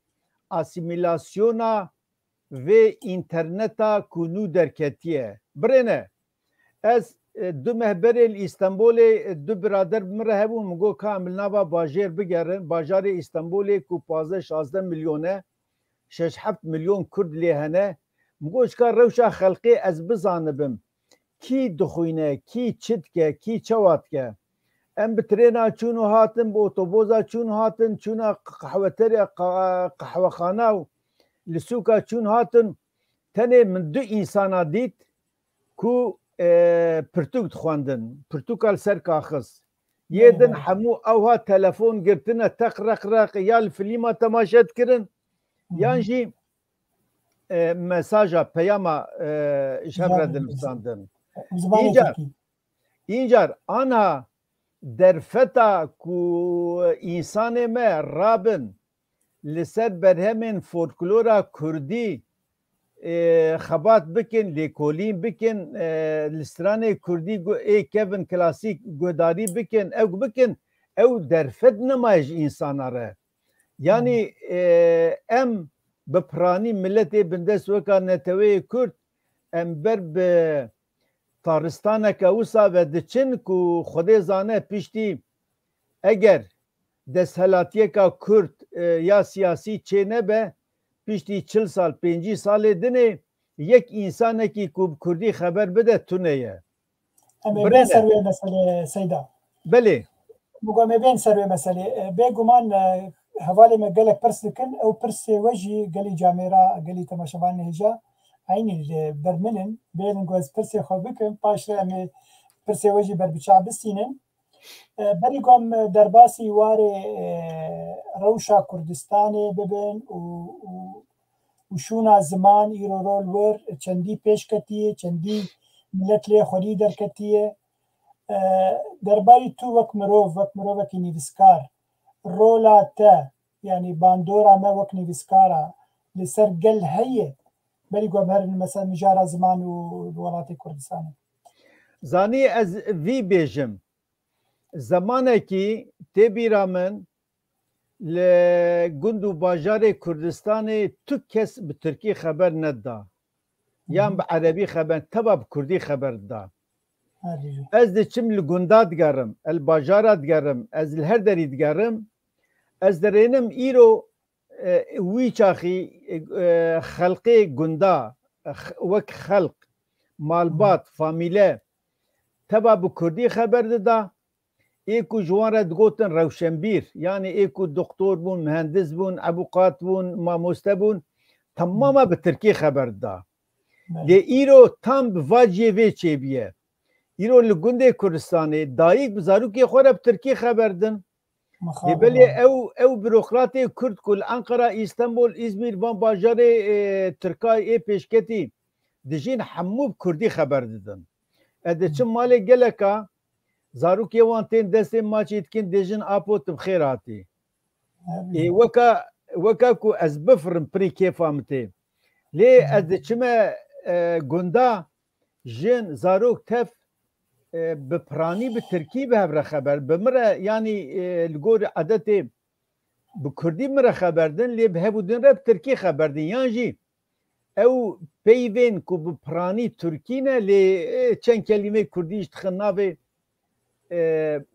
asîmîlasyona vê înterneta ku nû derketiye. Birêne, ez, e, du meh berê li Îstanbulê, e, du birader bi min re hebûn, min got, ka em li nava bajêr bigerin, bajarê Îstanbulê ku pazdeh şazdeh milyon e, şeş heft milyon Kurd lê hene. Min got, ji ka rewşa xelkê ez bizanibim, kî dixwîne, kî çi dike, kî çawa dike. Em bi trêna çûn û hatin, bi otoboza çûn û hatin, çûna qehweterê, qe-, qehwexana û li sûka çûn hatin. Tenê min du însana dît ku, e, pirtûk dixwendin. Pirtûka li ser kaxiz. Yê Belê, din belê. Hemû ewha telefon girtine, teq req req, ya li filîma temaşe dikirin, Hı hı. yan jî, e, mesaja, peyama, e, ji hev re Zimanê dinivîsandin. Tirkî. Zimanê Încar, Tirkî. Încar, ana derfeta ku însanê me rabin li ser berhemên folklora kurdî, e, xebat bikin, lêkolîn bikin, e, li stranê kurdî gu-, ê kevin klasîk guhdarî bikin, ew bikin, ew derfet nemaye ji însana re. Yanî, e, em bi piranî miletê bindest weka neteweyê Kurd, em ber bi taristaneke wisa ve diçin ku Xwedê zane piştî eger desthilatiyeka Kurd, e, ya siyasî çê nebe, piştî çil sal, pêncî salê dinê yek însanekî ku bi Kurdî xeber bide tune ye. Em ê Birine. Bên ser wê meselê, Seyda. Belê. Mugo em ê bên ser wê meselê. E, bêguman, e, hevalê me gelek pirs dikin. Ew pirsê we jî gelî camêra, gelî temaşevanê hêja eynî li ber min in. Bêrin ku ez pirsê xwe bikim, paş re em ê pirsê we jî ber bi çav bistînin. E, berî ku em derbasî warê, e, rewşa Kurdistanê bibin û, û, û şûna ziman îro rol wir çendî pêş ketiye, çendî milet lê xwedî derketiye. E, derbarî tu wek mirov, wek mirovekî nivîskar, rola te, yanî bandora me wek nivîskara li ser gel heye, berî ku em herin mesela mijara ziman û li welatê Kurdistanê? Zanî ez vî bêjim. Zemanekî tê bîra min, li gund û bajarê Kurdistanê tu kes bi tirkî xeber nedida. Yan Hı hı. bi erebî xeber, teva bi kurdî xeber dida. Her jî. Ez diçim li gunda digerim, el bajara digerim, ez li her derî digerim. Ez dirênim îro, e, wî çaxî, e, xelqê gunda, e, x-, wek xelq, malbat, Hı. famîle, teva bi kurdî xeber dida. Ê ku ji wan re digotin rewşenbîr, yanî ê ku doktor bûn, mihendis bûn, ebûqat bûn, mamoste bûn, temama bi tirkî xeber dida. Belê. Lê îro tam bi va cihê vê çêbûye. Îro li gundê Kurdistanê dayik bi zarokê xwe re bi tirkî xeber din. Lê belê ew, ew bürokratê Kurd ku li Ankara, Îstanbul, Îzmîr, van bajarê, e, Tirkay ê pêşketî dijîn, hemû bi kurdî xeber didin. Ez diçim malê geleka, zarokê wan tên destê maçî dikin, dêjin apo tu bi xêr hatî. Ê, weka, weka ku ez bifirim pirî kêfa min tê. Lê ez diçime, e, gunda, jin, zarok, tev, e, bi piranî, bi tirkî bi hev re xeber, bi min re, yanî, e, li gorî edetê bi kurdî min re xeber din, lê bi hev û din re bi tirkî xeber din. Yan jî ew peyvên ku bi piranî tirkî ne, lê, e, çend kelîmeyê kurdî jî dixin navê, e,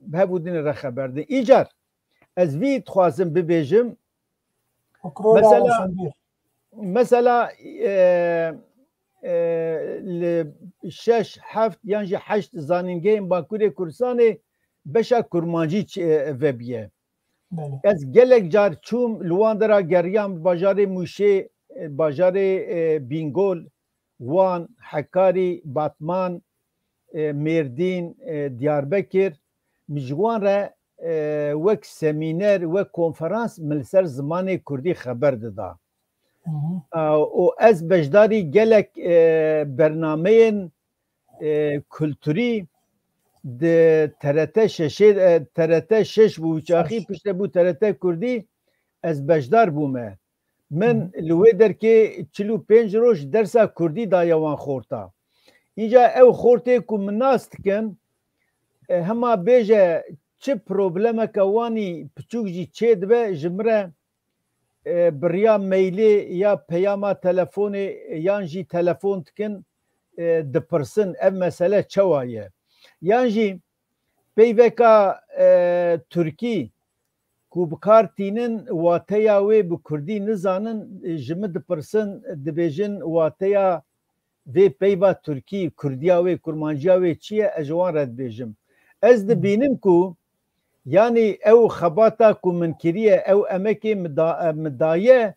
bi hev û din re xeber din. Îcar ez vî dixwazim bibêjim. Mesela, mesela, e, e, li şeş, heft yan jî heşt zanîngehên Bakurê Kurdistanê beşa kurmancî ç-, e, vebiye. Belê. Ez gelek car çûm, li wan dera geriyam, bajarê Mûşê, e, bajarê, e, Bîngol, Wan, Hekarî, Batman, e, Mêrdîn, e, Diyarbekir, min ji wan re, e, wek semîner, wek konferans min li ser zimanê kurdî xeber dida. Hı hı. E, û ez beşdarî gelek, e, bernameyên, e, kulturî di T R T şeşê, e, T R T şeş bû, çaxî piştre bû T R T Kurdî, ez beşdar bûme. Min Hı hı. li wê derkê çil û pênc roj dersa kurdî daye wan xorta. Înca ew xortê ku min nas dikin, e, hema bêje çi problemeke wanî piçûk jî çê dibe, ji min re, e, bi riya mailê ya peyama telefonê yan jî telefon dikin, e, dipirsin, ev mesele çawa ye? Yan jî peyveka, e, tirkî ku bi kar tînin, wateya wê bi kurdî nizanin, ji min dipirsin, dibêjin, wateya vê peyva tirkî, kurdiya wê, kurmanciya wê çi ye? Ez ji wan re dibêjim. Ez dibînim ku Yanî ew xebata ku min kiriye, ew emekê min da-, min daye,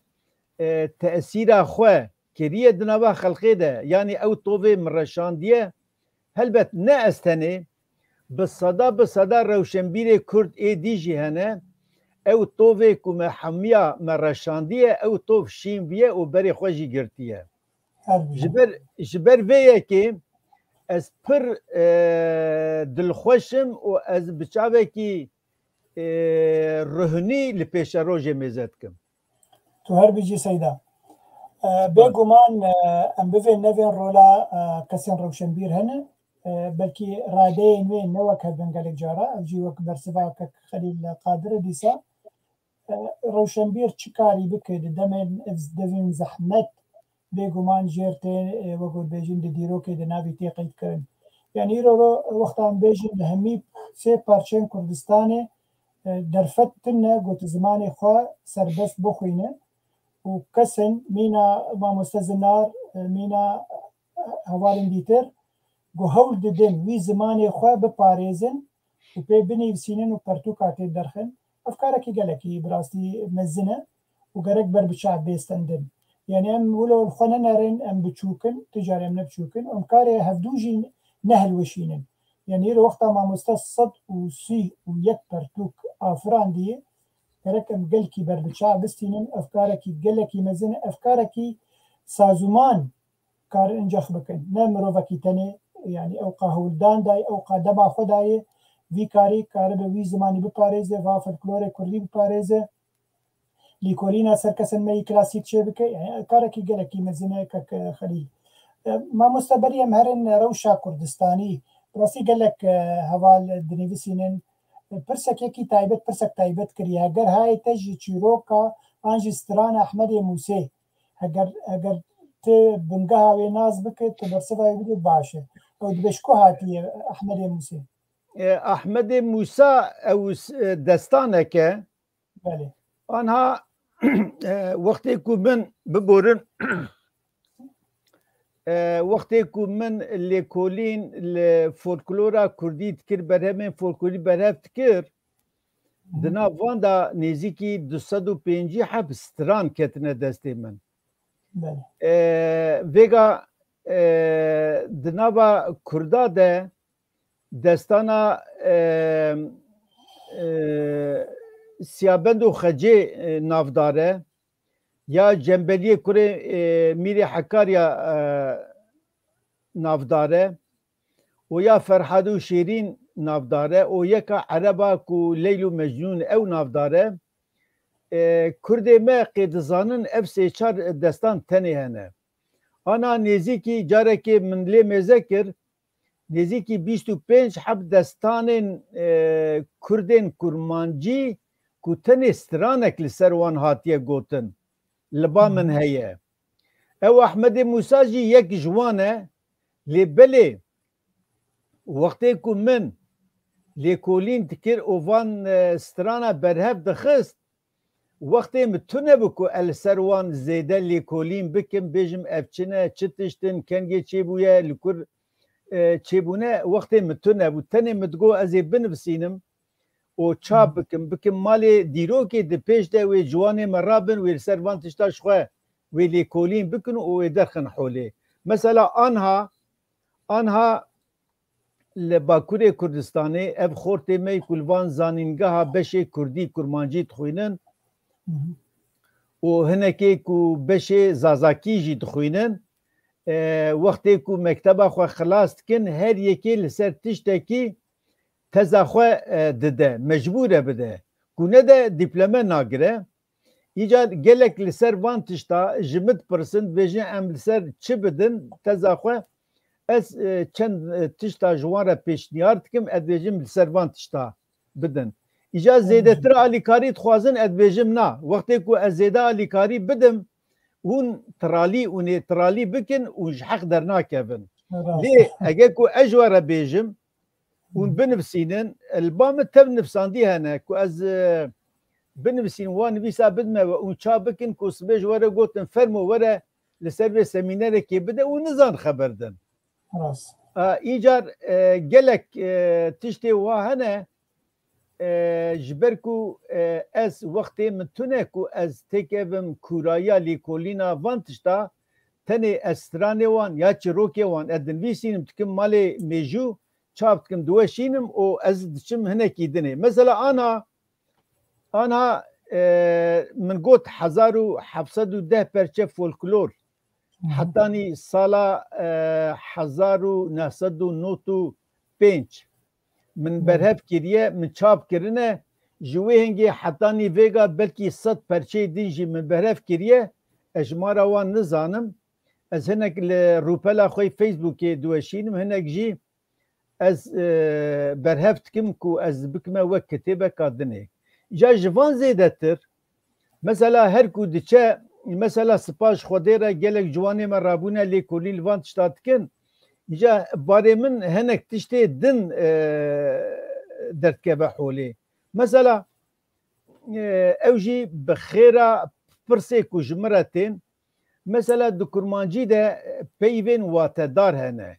e, tesîra xwe kiriye di nava xelkê de. Yanî ew tovê min reşandiye. Helbet ne ez tenê, bi seda bi seda rewşenbîrê Kurd ê dî jî hene. Ew tovê ku me hemiya me reşandiye, ew tov şîn bûye û berê xwe jî girtiye. Her bûye. Ji ber, ji ber vê yekê ez pir, e, dilxweş im û ez bi çavekî, e, ruhinî li pêşerojê mêze dikim. Tu her bijî Seyda. E, bêguman, e, em bivên nevên rola, e, kesên rewşenbîr hene. E, belkî radeyên wê ne wek hev bin gelek cara, ev jî wek bersiva kek Xelîl Qadir e dîsa. E, rewşenbîr çi karî bike di demên ev devên zehmet, bêguman jêr tê, e, wek hûn bêjin di dîrokê di navî tê qeydkirin. Yanî îro ro wexta em bêjin li hemî sê parçeyên Kurdistanê, e, derfet tune ku tu zimanê xwe serbest bixwîne û kesên mîna mamoste Zinar, e, mîna, e, hevalên dîtir ku hewl didin wî zimanê xwe biparêzin û pê binivîsînin û pertûka tê derxin. Ev karekî gelekî bi rastî mezin e û gerek ber bi çav bê stendin. Yanî em wilo li xwe nenerin, em biçûk in, tu carê em ne biçûk in, em karê hevdû jî nehilweşînin. Yanî îro wexta mamoste sed û sî û yek pertûk afirandiye, gerek em gelkî ber bi çav bistînin, ev karekî gelekî mezin e, ev karekî sazûman karin incex bikin. Ne mirovekî tenê, yanî ew qa hewldan dayê, ew qa dema xwe dayê, vî karî karibe wî zimanî biparêze, va folklorê kurdî biparêze, lîkolîna ser kesên me yî klasîk çêbike, yanî karekî gelekî mezin e kek, e, Xelîl. E, mamoste berî em herin rewşa Kurdistanî, bi rastî gelek, e, heval dinivîsînin. E, pirsek yekî taybet, pirsek taybet kiriye. Heger hayê te ji çîroka an jî strana Ehmedê Mûsê, heger, heger tu bingeha wê nas bike, tu bersiva wê bidî baş e. Ew dibe ji ku hatiye Ehmedê Mûsê? E, Ehmedê Mûsa ew s-, e, destanek e. Belê. Anha, e, wextê ku min biborin, e, wextê ku min lêkolîn li folklora kurdî dikir, berhemên folklorî berhev dikir, di nav van de nêzîkî du sed û pêncî heb stran ketine destê min. Belê. E, vêga, e, di nava kurda de destana, e, e, Siyabend û Xecê, e, navdar e, ya Cembeliyê kurê, e, Mîrê Hekarya, e, navdar e, û ya Ferhad û Şêrîn navdar e, û yeka Ereba ku Leyl û Mecnûn ew navdar e. E, Kurdê me qê dizanin ev sê çar destan tenê hene. Ana nêzîkî carekê min lê mêze kir, nêzîkî bîst û pênc heb destanên, e, Kurdên Kurmancî ku tenê stranek li ser wan hatiye gotin, li ba min heye. Ew Ehmedê Mûsa jî yek ji wan e, lê belê wextê ku min lêkolîn dikir û van, e, strana berhev dixist, wextê min tune bû ku ez li ser wan zêde lêkolîn bikim, bêjim ev çi ne, çi tişt in, kengê çêbûye, li kur, e, çêbûne, wextê min tune bû. Tenê min digot ez ê binivîsînim û çap bikim, bikim malê dîrokê di pêş de wê ciwanê me rabin, wê li ser van tişta ji xwe wê lêkolîn bikin û wê derxin holê. Mesela anha, anha li Bakurê Kurdistanê ev xortê me ku li van zanîngeha beşê kurdî, kurmancî dixwînin û hinekê ku beşê zazakî jî dixwînin, e, wextê ku mekteba xwe xilas dikin, her yekê li ser tiştekî teza xwe, e, dide, mecbûr e bide. Ku nede dîplome nagire. Îcar gelek li ser van tişta ji min dipirsin, dibêjin em li ser çi bidin teza xwe. Ez, e, çend, e, tişta ji wan re pêşniyar dikim, ez dibêjim li ser van tişta bidin. Îcar zêdetir alîkarî dixwazin, ez dibêjim na. Wextê ku ez zêde alîkarî bidim, hûn tiralî, hûn ê tiralî bikin û ji heq dernakevin. Rast. Lê eger ku ez ji we re bêjim, hûn binivîsînin, li ba min tev nivîsandî hene ku ez, e, binivîsînim, wan nivîsa bidime we, hûn çap bikin ku sibê ji we re gotin, fermo were li ser vê semînerekê bide û nizan xeber din. Rast. E, îcar, e, gelek, e, tiştê wa hene, e, ji ber ku, e, ez wextê min tune ku ez têkevim kûraya lêkolîna van tişta, tenê ez stranê wan ya çîrokê wan ez dinivîsînim, dikim malê mêjû, çap dikim, diweşînim û ez diçim hinekî dinê. Mesela ana, ana, e, min got hezar û heft sed û deh perçe folklor, hetanî sala, e, hezar û neh sed û nod û pênc min berhev kiriye, min çap kirine. Ji wê hingê hetanî vêga belkî sed perçeyê din jî min berhev kiriye. Ez jimara wan nizanim. Ez hinek li rûpela xwe yê Facebookê diweşînim, hinek jî ez, e, berhev dikim ku ez bikime wek kitêbeka dinê. Îca ji van zêdetir, mesela her ku diçe, mesela spas ji Xwedê re gelek ciwanê me rabûne lêkolîn li van tişta dikin. Îca barê min hinek tiştê din, e, derdikeve holê. Mesela, e, ew jî bi xêra pirsê ku ji min re tên, mesela di kurmancî de peyvên watedar hene.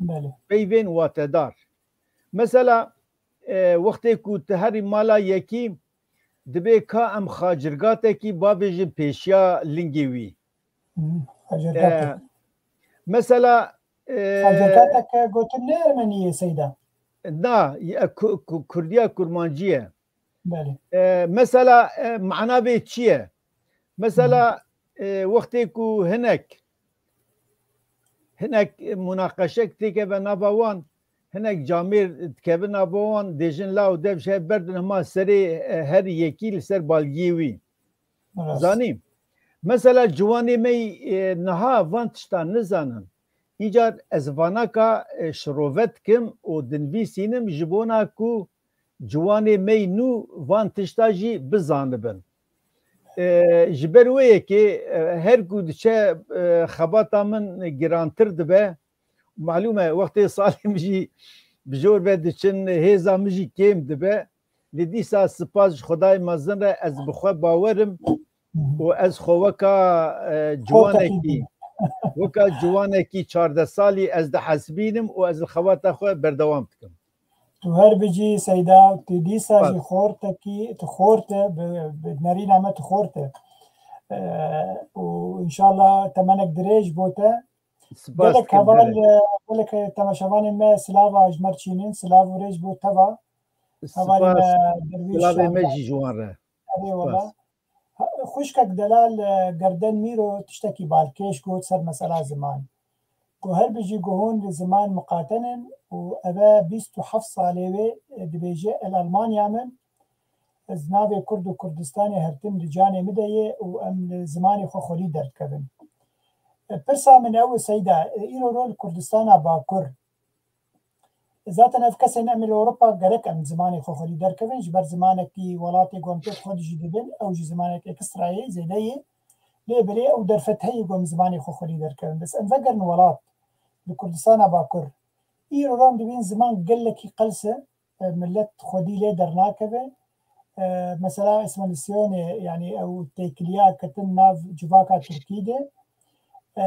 Belê. Peyvên watedar. Mesela, e, wextê ku tu herî mala yekî, dibê ka em xacirgatekî bavêjin pêşiya lingê wî. Hı, xacirgatek. E, mesela, e, Xacirgatek gotin ne Ermeniyê Seyda? Na, e, ku-, ku-, Kurdiya Kurmancî ye. Belê. E, mesela, e, mana vê çi ye? Mesela, e, wextê ku hinek, hinek, e, munaqeşek têkeve nava wan, hinek camêr dikeve nava wan, dêjin law dev ji hev berdin hema serê, e, her yekî li ser balgiyê wî. Rast. Zanî. Mesela ciwanê me, e, niha van tiştan nizanin. Îcar ez vanaka, e, şirove dikim û dinivîsînim ji bona ku ciwanê me yî nû van tişta jî bizanibin. E, ji ber wê yekê, e, her ku diçe, e, xebata min girantir dibe, malûm e, wextê salê min jî bi jor ve diçin, hêza min jî kêm dibe. Lê dîsa spas ji Xwedayê mezin re ez bi xwe bawer im û ez xwe weka, e, ciwanekî, weka ciwanekî çardeh salî ez dihesibînim û ez li xebata xwe berdewam dikim. Tu her bijî Seyda, tu dîsa jî xort e kî, tu xort e, bi, bi nerîna me tu xort e. E, û înşallah temenek dirêj bo te. Spas dikim, gelek heval, gelek temaşevanên me silava ji me re çînin, silav û rêj bo teva. Hevalê me Derwîş Şahin. Silavê me jî ji wan re. Erê wela. Spas. Ha, xwişkek delal, e, Gerden Mîro tiştekî balkêş got ser mesela ziman. Ku her bijî ku hûn li ziman miqate nin û eve bîst û heft salê wê, e, dibêje, ez Almanya min, ez navê Kurd û Kurdistanê her tim di canê min de ye û em li zimanê xwe xwelî derdikevin. E, pirsa min ew e, Seyda, e, îro ro li Kurdistana Bakur, zaten ev kesên em li Ewropa gerek em zimanê xwe xwelî derkevin, ji ber zimanekî welatê ku em pêk xwe dijî dibin, ew jî zimanek ekstrayê, zêde yê. Lê belê ew derfet heye ku em zimanê xwe xwelî derkevin. Bes em vegerin welat, li Kurdistana Bakur. Îro ro em dibînin ziman gelekî qels e, e, millet xwedî lê dernakeve. E, mesela Îsmaîlîsyonê, yanî ew têkiliya ketin nav civaka Tirkî de. E,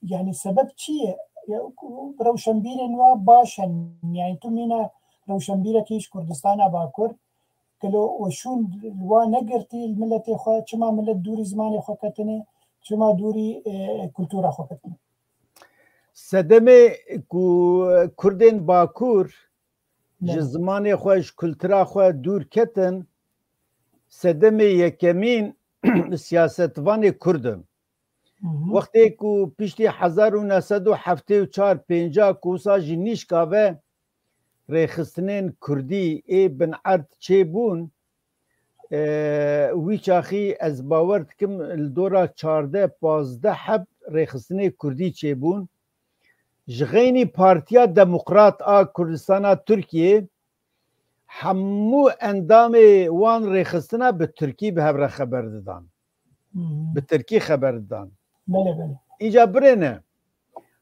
yanî sebeb çi ye? Ya, ku rewşenbîrên wa baş in. Yanî tu mîna rewşenbîrekî ji Kurdistana Bakur, gelo weşûn li wa negirtî li miletê xwe, çima milet dûrî zimanê xwe ketine, çima dûrî, e, kultura xwe ketine? Sedemê ku Kurdên Bakur ji zimanê xwe, ji kultura xwe dûr ketin, sedemê yekemîn siyasetvanê Kurd in. Wextê ku piştî hezar û neh sed û heftê û çar pênca ku wisa ji nîşka ve rêxistinên Kurdî ê bin erd çêbûn, e, wî çaxî ez bawer dikim li dora çardeh pazdeh heb rêxistinê Kurdî çêbûn. Ji xeynî Partiya Demokrat a Kurdistana Tirkiyê hemû endamê wan rêxistina bi tirkî bi hev re xeber didan. Hı hı. Bi tirkî xeber didan. Belê, belê. Îca birêne,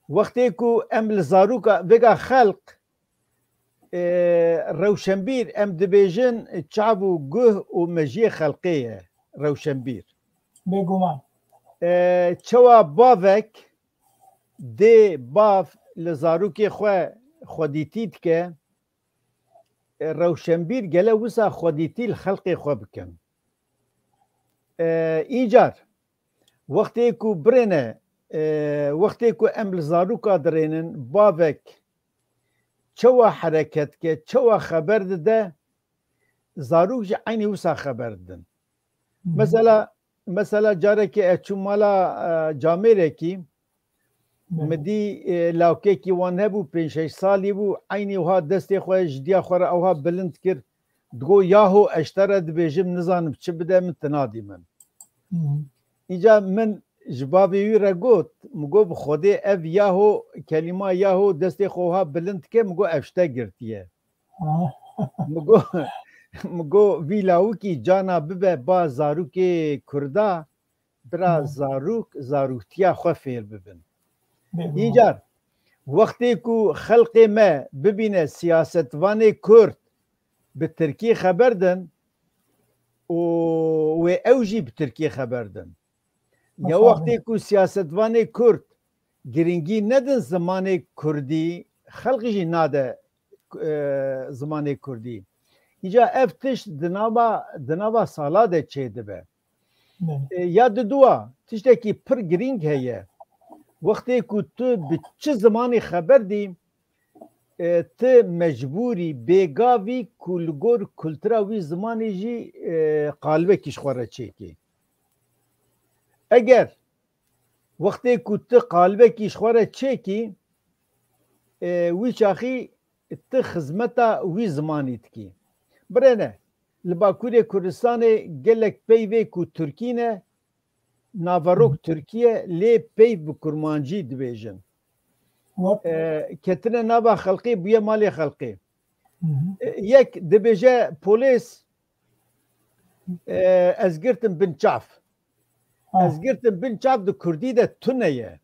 wextê ku em li zaroka vêga xelq, e, rewşenbîr, em dibêjin çav û guh û mejiyê xelqê ye rewşenbîr. Bêguman. E, çawa bavek dê bav li zarokê xwe xwedîtî dike, e, rewşenbîr gele wisa xwedîtî li xelqê xwe bikin. E, Încar, wextê ku birêne, e, wextê ku em li zaroka dirênin, bavek çawa hereket dike, çawa xeber dide, zarok jî eynî wisa xeber didin. Mesela, mesela carekê ez çûm mala, e, camêrekî, min dî, e, lawkekî wan hebû, pênc şeş salî bû, eynî wiha destê xwe ji diya xwe re ewha bilind kir, digot, "Yaho, ez ji te re dibêjim, nizanim çi bide min, tu nadî min." Îca min ji bavê wî re got, min got, "Bi Xwedê ev yaho, kelîma yaho destê xwe wiha bilind dike, min got, ev ji te girtiye." Min got, min got, "Vî lawikî cana bibe ba zarokê Kurda, bira zarok, zaroktiya xwe fêr bibin." Încar, wextê ku xelqê me bibîne siyasetvanê Kurd bi Tirkî xeber din û wê ew jî bi Tirkî xeber din. Ya wextê ku siyasetvanê Kurd girîngî nedin zimanê Kurdî, xelq jî nade, e, zimanê Kurdî. Îca ev tişt di nava, di nava sala de çêdibe. E, ya didua, tiştekî pir girîng heye. Wextê ku tu bi çi zimanî xeber dî, e, tu mecbûrî bêgavî ku li gor kultura wî zimanî jî, e, qalibekî ji xwe re çêkî. Eger wextê ku tu qalibekî ji xwe re çêkî, e, wî çaxî tu xizmeta wî zimanî dikî. Birêne, li Bakurê Kurdistanê gelek peyvê ku Tirkî ne, naverok Tirkî ye, lê peyv bi kurmancî dibêjin. E, ketine nava xelqê, bûye malê xelqê. E, yek dibêje polês, e, ez girtim bin çav. Ez girtim bin çav di kurdî de tune ye.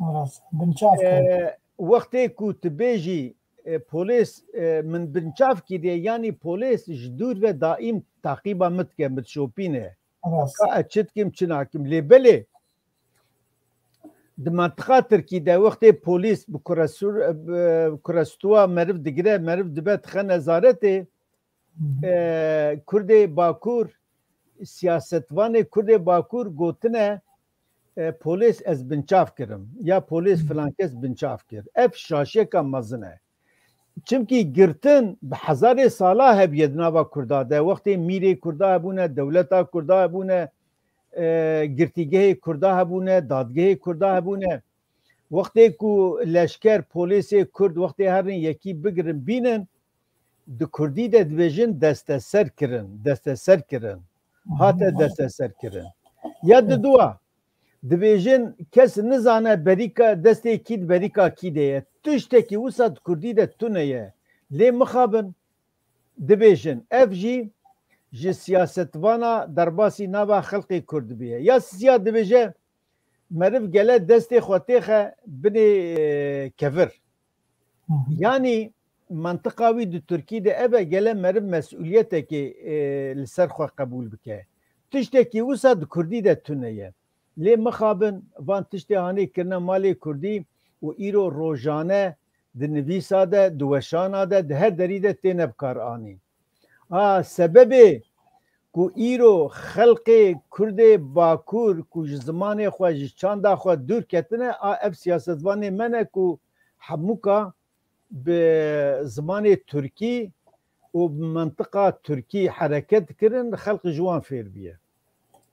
Rast, bin çav kir. E, wextê ku tu bêjî, e, polês, e, min bin çav kiriye, yanî polês ji dûr ve daîm taqîba min dike, min dişopîne. Rast. Ka ez çi dikim, çi nakim. Lê belê, di mentiqa Tirkî de wextê polîs bi kuresur-, bi kurestuwa meriv digire, meriv dibe dixe nezaretê, e, Kurdê Bakur, siyasetvanê Kurdê Bakur gotine, e, polês ez binçav kirim ya polês filan kes binçav kir. Ev şaşiyeka mezin e. Çimkî girtin bi hezarê sala hebiye di nava Kurda de. Wextê mîrê Kurda hebûne, dewleta Kurda hebûne, e, girtîgehê Kurda hebûne, dadgehê Kurda hebûne. Wextê ku leşker, polêsê Kurd wextê herin yekî bigirin bînin, di Kurdî de dibêjin desteser kirin, desteser kirin. Hate desteser kirin. Ya didua, dibêjin kes nizane berîka, destê kî di berîka kî de ye. Tiştekî wisa di Kurdî de tune ye. Lê mixabin dibêjin. Ev jî ji siyasetvana derbasî nava xelqê Kurd dibiye. Ya sisiya dibêje, meriv gele destê xwe têxe binê, e, kevir. Yanî mentiqa wî di Tirkî de ev e, gele meriv mesûliyetekê, e, li ser xwe qebûl bike. Tiştekî wisa di Kurdî de tune ye. Lê mixabin van tiştê hanê kirine malê Kurdî û îro rojane di nivîsa de, di weşana de, di her derî de têne bikaranîn. A, sebebê ku îro xelkê Kurdê Bakur ku ji zimanê xwe, ji çanda xwe dûr ketine, a ev siyasetvanê me ne ku hemûka bi zimanê Tirkî û bi mentiqa Tirkî hereket dikirin, xelk ji wan fêr biye.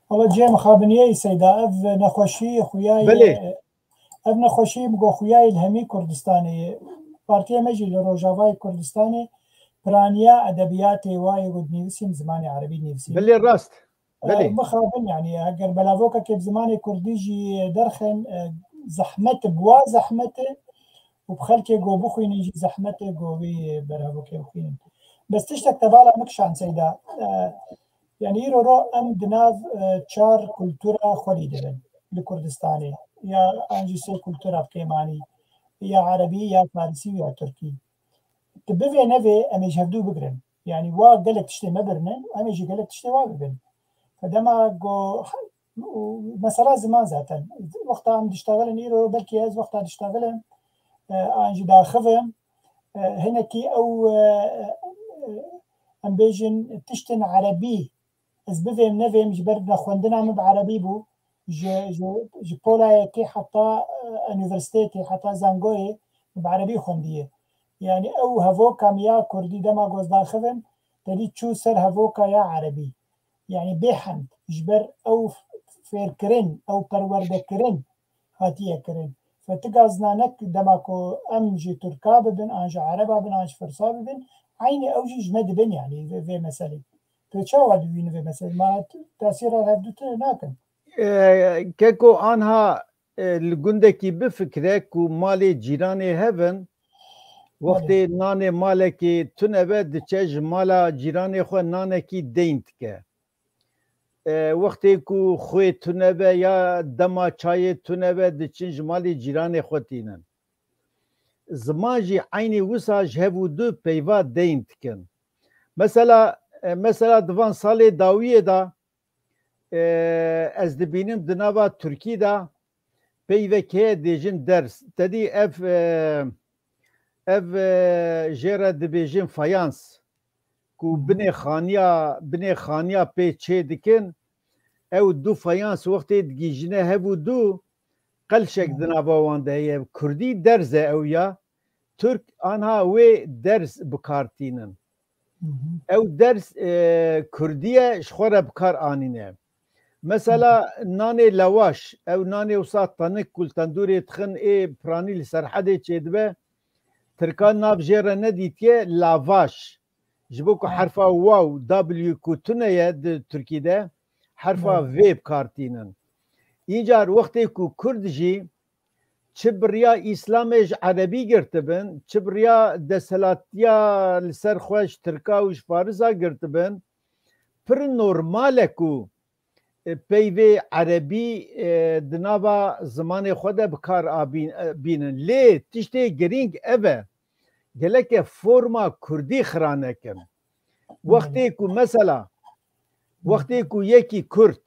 Wala cihê mixabiniyê Seyda, ev nexweşî xuyayê, Belê. ev nexweşî min got xuyayê li hemî Kurdistanê ye. Partiya me jî li Rojavayê Kurdistanê piraniya edebiyatê wayê got nivîsîn zimanê erebî nivîsîn. Belê rast. Belê. Mixabin, yanî eger belavokekê bi zimanê kurdî jî derxin, e, zehmet e, bi wa zehmet e û bi xelkê go bixwînin jî zehmet e go wî belavokê bixwînin. Bes tiştek te bala min kişand Seyda. E, yanî îro ro em di nav, e, çar kultura xwedî de bin li Kurdistanê. Ya an jî sê kultura bi kêm anî. Ya erebî, ya farisî û ya tirkî. Tu bivê nevê em ê ji hevdû bigirin. Yanî wa gelek tiştê me birine, em ê jî gelek tiştê wa bibin. Dema go, û mesela ziman zaten. Wexta em diştexilin îro, belkî ez wexta diştexilin, e, an jî daxivim, e, hinekî ew, e, em bêjin tiştên erebî, ez bivêm nevêm, ji ber nexwendina min bi erebî bû, ji, ji, ji polayekê heta, e, unîversîtetê, heta zangoyê bi erebî xwendiye. Yanî ew hevoka min ya kurdî dema ku ez daxivim, tedî çû ser hevoka ya erebî. Yanî bêhemd, ji ber ew fêrkirin, ew perwerdekirin hatiye kirin. Fetika zinanek dema ku em ji Tirka bibin, an ji Ereba bin, an ji Firsa bibin, eynî ew jî ji me dibin, yanî vê, vê meselê. Tu çawa dibînî vê meselê? Ma t-, tesîra hevdu tune nakin. E, keko anha, e, li gundekî bifikre ku malê cîranê hev in, Belê. wextê nanê malekê tune be, diçe ji mala cîranê xwe nanekî deyn dike. E, wextê ku xwê tune be ya dema çayê tune be, diçin ji malê cîranê xwe tînin. Ziman jî eynî wisa ji hev û du peyva deyn dikin. Mesela, e, mesela di van salê dawiyê de, e, ez dibînim di nava Tirkî de peyvek heye dêjin ders. Tedî ev, e, ev, e, jê re dibêjin fayans. Ku binê xaniya, binê xaniya pê çê dikin, ew du fayans wextê digihîjine hev û du, qelşek di nava wan de heye. Kurdî derz e ew ya. Tirk anha wê derz bi kar tînin. Ew derz, e, kurdî ye, ji xwe re bi kar anîne. Mesela nanê lewaş, ew nanê wisa tenik ku li tendûrê dixin, ê piranî li Serhedê çêdibe, Tirkan nav jê re nedîtiye, lavaş. Ji bo ku Ha. herfa waw, W ku tune ye di Tirkî de, herfa Belê. V bi kar tînin. Încar wextê ku Kurd jî çi bi riya Îslamê ji Erebî girtibin, çi bi riya desthilatiya li ser xwe ji Tirka û ji Farisa girtibin, pir normal e ku, e, peyvê Erebî, e, di nava zimanê xwe de bi kar a bîn-, e, bînin. Lê tiştê girîng ev e. Geleke forma Kurdî xira nekin. Wextê ku mesela, wextê ku yekî Kurd,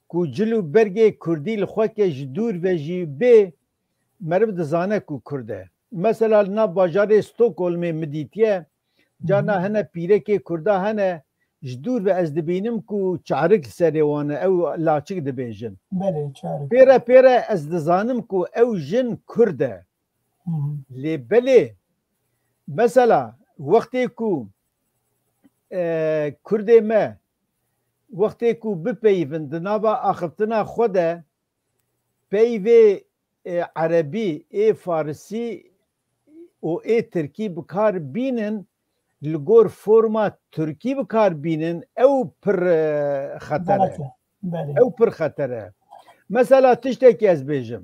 ku cil û bergê Kurdî li xwe ke ji dûr ve jî bê, meriv dizane ku Kurd e. Mesela li nav bajarê Stockholmê min dîtiye, carna hene pîrekê Kurda hene, ji dûr ve ez dibînim ku çarik li serê wan e, ew laçik dibêjin. Belê, çarik. Pêre pêre ez dizanim ku ew jin Kurd e. Hı hı. Lê belê, mesela, wextê ku, e, Kurdê me, wextê ku bipeyivin di nava axiftina xwe de, peyvê, e, Erebî, ê Farisî û ê Tirkî bi kar bînin, li gor forma Tirkî bi kar bînin, ew pir, e, xeter e. Belê. Ew pir xeter e. Mesela tiştekî ez bêjim.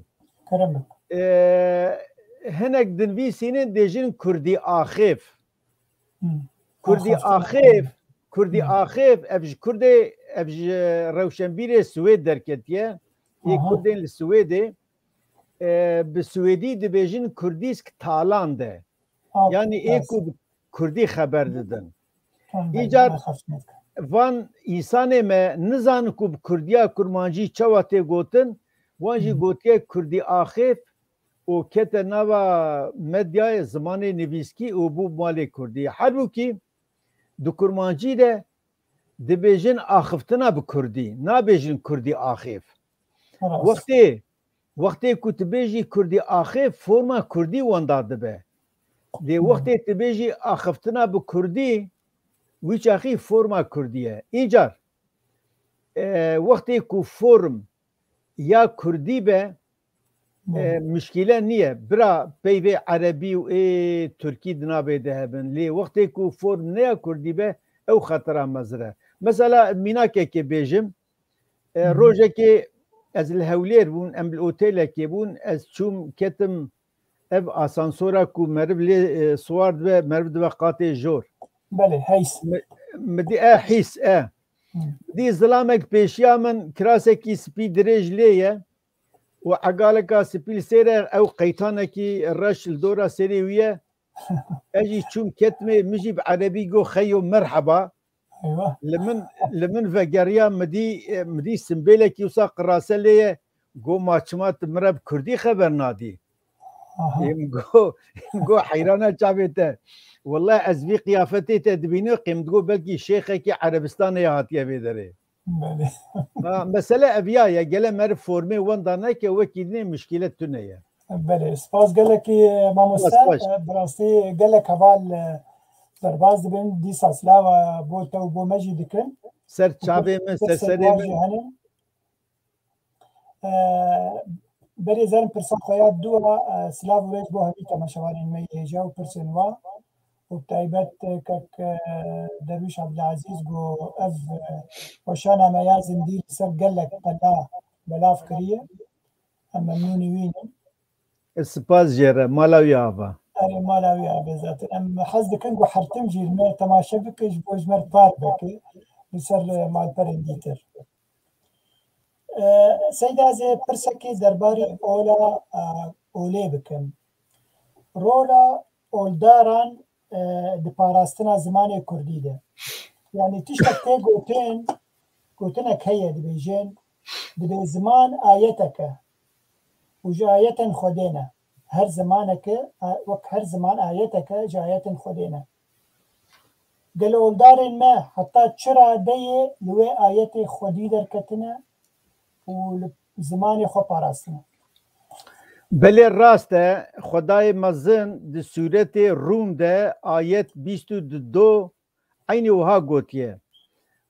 Kerem bik. E, hinek dinivîsînin dêjin Kurdî axêf. Hmm. Kurdî Axaftina. axêf, Kurdî Hmm. axêf, ev ji Kurdê, ev ji rewşenbîrê Swêd derketiye. Ê Aha. Kurdên li Swêdê, e, bi Swêdî dibêjin Kurdîsk talan de. Yanî ê ku bi Kurdî xeber didin. Îcar van însanê me nizanin ku bi Kurdiya Kurmancî çawa tê gotin, wan jî gotiye Kurdî axêf û kete nava medyayê zimanê nivîskî û bû malê Kurdî. Halbûkî di Kurmancî de dibêjin axiftina bi Kurdî, nabêjin Kurdî axêf. Rast. Wextê, wextê ku tu bêjî Kurdî axêf, forma Kurdî wenda dibe. Lê Hmm. wextê tu bêjî axiftina bi Kurdî, wî çaxî forma Kurdî ye. Încar, e, wextê ku form ya Kurdî be, Belê. e, muşkîle niye. Bira peyvê Erebî û ê Tirkî di navê de hebin. Lê wextê ku form ne ya Kurdî be, ew xetera mezin e. Mesela mînakekê bêjim, e, Hı hı. rojekê ez li Hewlêr bûn, em li otelekê bûn, ez çûm ketim ev asansora ku meriv lê, e, siwar dibe, meriv dibe qatê jor. Belê, heys. Mi, mi dî, e, hîs, e. Hı. Dî zilamek pêşiya min, kirasekî spî dirêj lê ye. û egaleka spî li sêr e, ew qeytanekî reş li dora serê wî ye. Ez jî çûm ketimê, min jî bi erebî got, "Xeyo merheba." Eyvah. Li min, li min vegeriya, min dî, min dî simbêlekî wisa qirase lê ye. Got, "Ma çima tu min re bi kurdî xeber nadî?" Aha. Ê min got, ê min got, heyrana çavê te. Welleh ez vî qiyafetê te dibînim, qê min digot belkî şêxekî Erebistanê ya hatiye vê derê. Belê. Ha, mesele ev ya ye, gele meriv formê wenda neke, wekî dinê muşkîle tune ye. Belê, spas gelekî, e, mamoste. Spas, spas. E, bi rastî gelek heval, e, derbas dibin, dîsa silava bo te û bo me jî dikin. Ser çavê min, ser serê min. Hene. E, berê zerin pirsa xwe ya dû a, e, silav û rêz bo hemî temaşevanên me yê hêja û pirsên wa. Û bi taybet, e, kek, e, Derwîş Abdulazîz got, ev, e, weşana me ya zindî li ser gelek qela belav kiriye. Em memnûnî wî ne. Spas jê re, mala wî ava. Erê, mala wî ava zaten. Em hez dikin ku hertim jî li me temaşe bike, ji bo ji me re par veke li ser, e, malperên dîtir. E, Seyda, ez ê pirsekê derbarê ola, e, olê bikim. Rola oldaran, e, di parastina zimanê kurdî de. Yanî tiştek tê gotin, gotinek heye dibêjin, dibê ziman ayetek e û ji ayetên Xwedê ne. Her zimaneke, a-, wek her ziman ayetek e, ji ayetên Xwedê ne. Gelo oldarên me heta çi radeyê li wê ayetê Xwedî derketine û li zimanê xwe parastine? Belê rast e, Xwedayê mezin di sûretê Rûm de ayet bîst û du eynî wiha gotiye,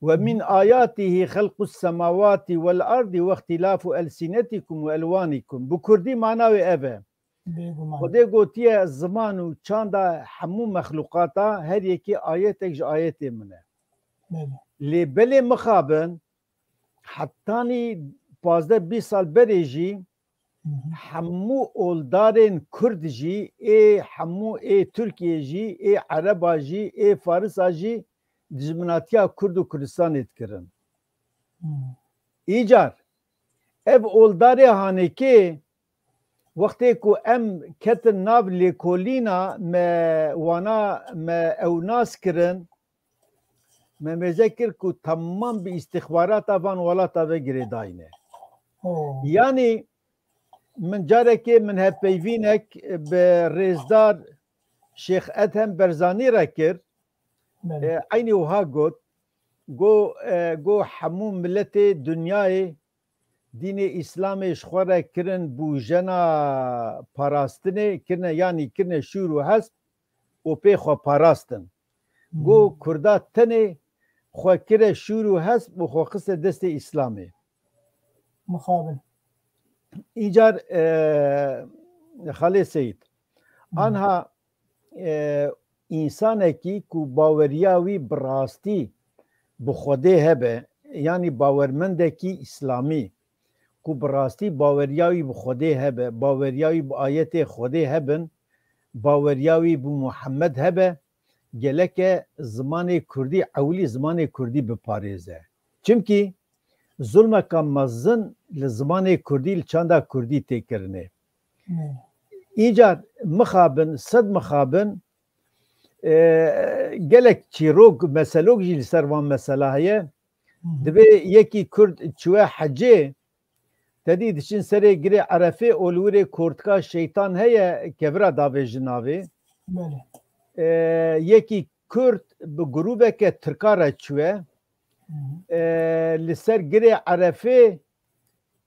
"Ve min ayatihi xelqus semawati vel ardi ve ihtilafu elsinetikum ve elwanikum." Bi kurdî mana wê ev e. Bêguman. Xwedê gotiye, ziman û çanda hemû mexlûqata her yekê ayetek ji ayetê min e. Belê. Lê belê mixabin, hetanî pazdeh bîst sal berê jî Hı hı. hemû oldarên kurd jî, ê hemû ê Tirkiyê jî, ê Ereba jî, ê Farisa jî dijminatiya Kurd û Kurdistanê dikirin. Hı. Îcar, ev oldarê hanekê, wextê ku em ketin nav lêkolîna me, wana me ew nas kirin, me mêze kir ku temam bi îstixbarata van welata ve girêdayî ne. Oh. Yanî min carekê min hevpeyvînek bi rêzdar Şêx Edhem Berzanî re kir. Belê. E, eynî wiha got, go, e, go hemû miletê dinyayê dînê Îslamê ji xwe re kirin bûjena parastinê, kirine, yanî kirine şûr û hesp û pê xwe parastin. Go Hmm. Kurda tenê xwe kire şûr û hesp û xwe xiste destê Îslamê. Mixabin. Îcar, e, Xalê Seyîd, Hmm. anha, e, însanekî ku baweriya wî bi rastî bi Xwedê hebe, yanî bawermendekî Îslamî, ku bi rastî baweriya wî bi Xwedê hebe, baweriya wî bi ayetê Xwedê hebin, baweriya wî bi Muhammed hebe, geleke zimanê kurdî, ewilî zimanê kurdî biparêze. Çimkî zulmeka mezin li zimanê kurdî, li çanda kurdî tê kirinê. Hmm. Îcar mixabin, sed mixabin, e, gelek çîrok, meselok jî li ser van mesela heye. Hı hı. Dibê yekî kurd çiwe hecê, te dî diçin serê girê Erefê û li wirê kortika şeytan heye, kevira davêjin navê. Belê. E, yekî kurd bi grûbeke tirka re çiwe. Hı hı. E, li ser girê Erefê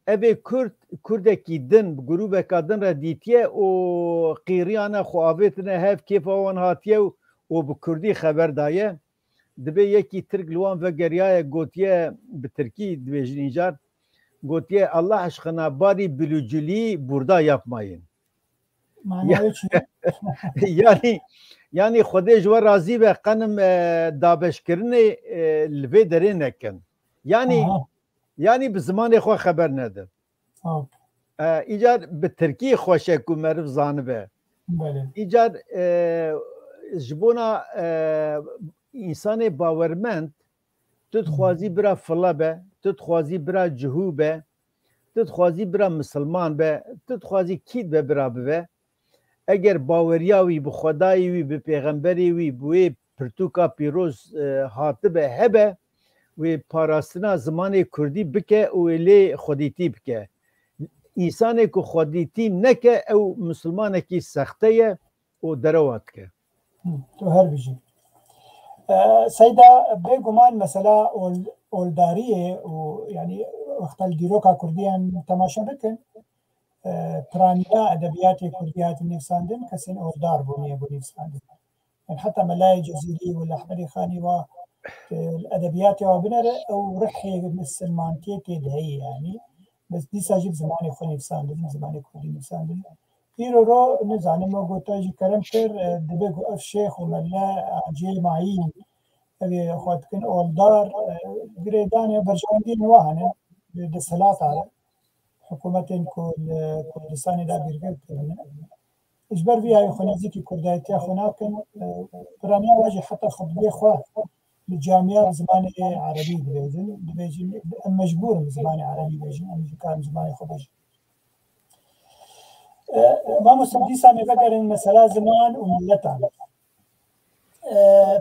evê kurd, kurdekî din bi grûbeka din re dîtiye û qîriyane xwe avêtine hev, kêfa wan hatiye û, û bi kurdî xeber daye. Dibê yekî tirk li wan vegeriyaye, gotiye, bi tirkî dibêjin încar, gotiye, "Allah aşkına bari bülücülüğü burada yapmayın." Mana Ya-, wê çi ye? yanî, yanî Xwedê ji we razî be, qenim, e, dabeşkirinê, e, li vê derê nekin. Yanî, Aha. yanî bi zimanê xwe xeber nedin. Ok. E, îcar bi tirkî xweş e ku meriv zanibe. Belê. Îcar, e, ji bona, e, însanê bawermend, tu dixwazî Hmm. bira file be, tu dixwazî bira cihû be, tu dixwazî bira misilman be, tu dixwazî kî dibe bira bibe. Eger baweriya wî bi Xwedayê wî, bi pêxemberê wî, bi wê pirtûka pîroz, e, hatibe hebe, wê parastina zimanê kurdî bike û wê lê xwedîtî bike. însanê ku xwedîtî neke, ew misilmanekî sexte ye û derewa dike. Hı, tu her bijî. E, Seyda, bêguman mesela ol-, oldariyê û, yanî, wexta li dîroka Kurdî em temaşe bikin, e, piraniya edebiyatê Kurdî hatin nivîsandin, kesên oldar bûniye bû nivîsandin. Yani heta Melayê Cezîrî û Ehmedê Xanî wa, e, edebiyatê wa binere, ew rihê misilmantiyê tê de heye yani. Bes dîsa jî bi zimanê xwe nivîsandin, bi zimanê Kurdî nivîsandin. Îro ro nizanim, we gota jî kerem kir, e, dibe ku ev şêx û mele, e, cihê mayîn, ev ê xwe dikin oldar, e, girêdanê berjewendiyên wa hene, bi desthilat re, hikûmetên ku li Kurdistanê de bîrgir kirine. Ji ber vî yayê xwe nêzîkî kurdayetiya xwe nakin, e, piraniya we jî heta xutbê xwe li camiya bi zimanê erebî dibêjin, dibêjin, em mecbûr in bi zimanê erebî bêjin, em jî karin zimanê xwe bêjin. E, mamoste, dîsa em ê vegerin mesela ziman û miletan. E,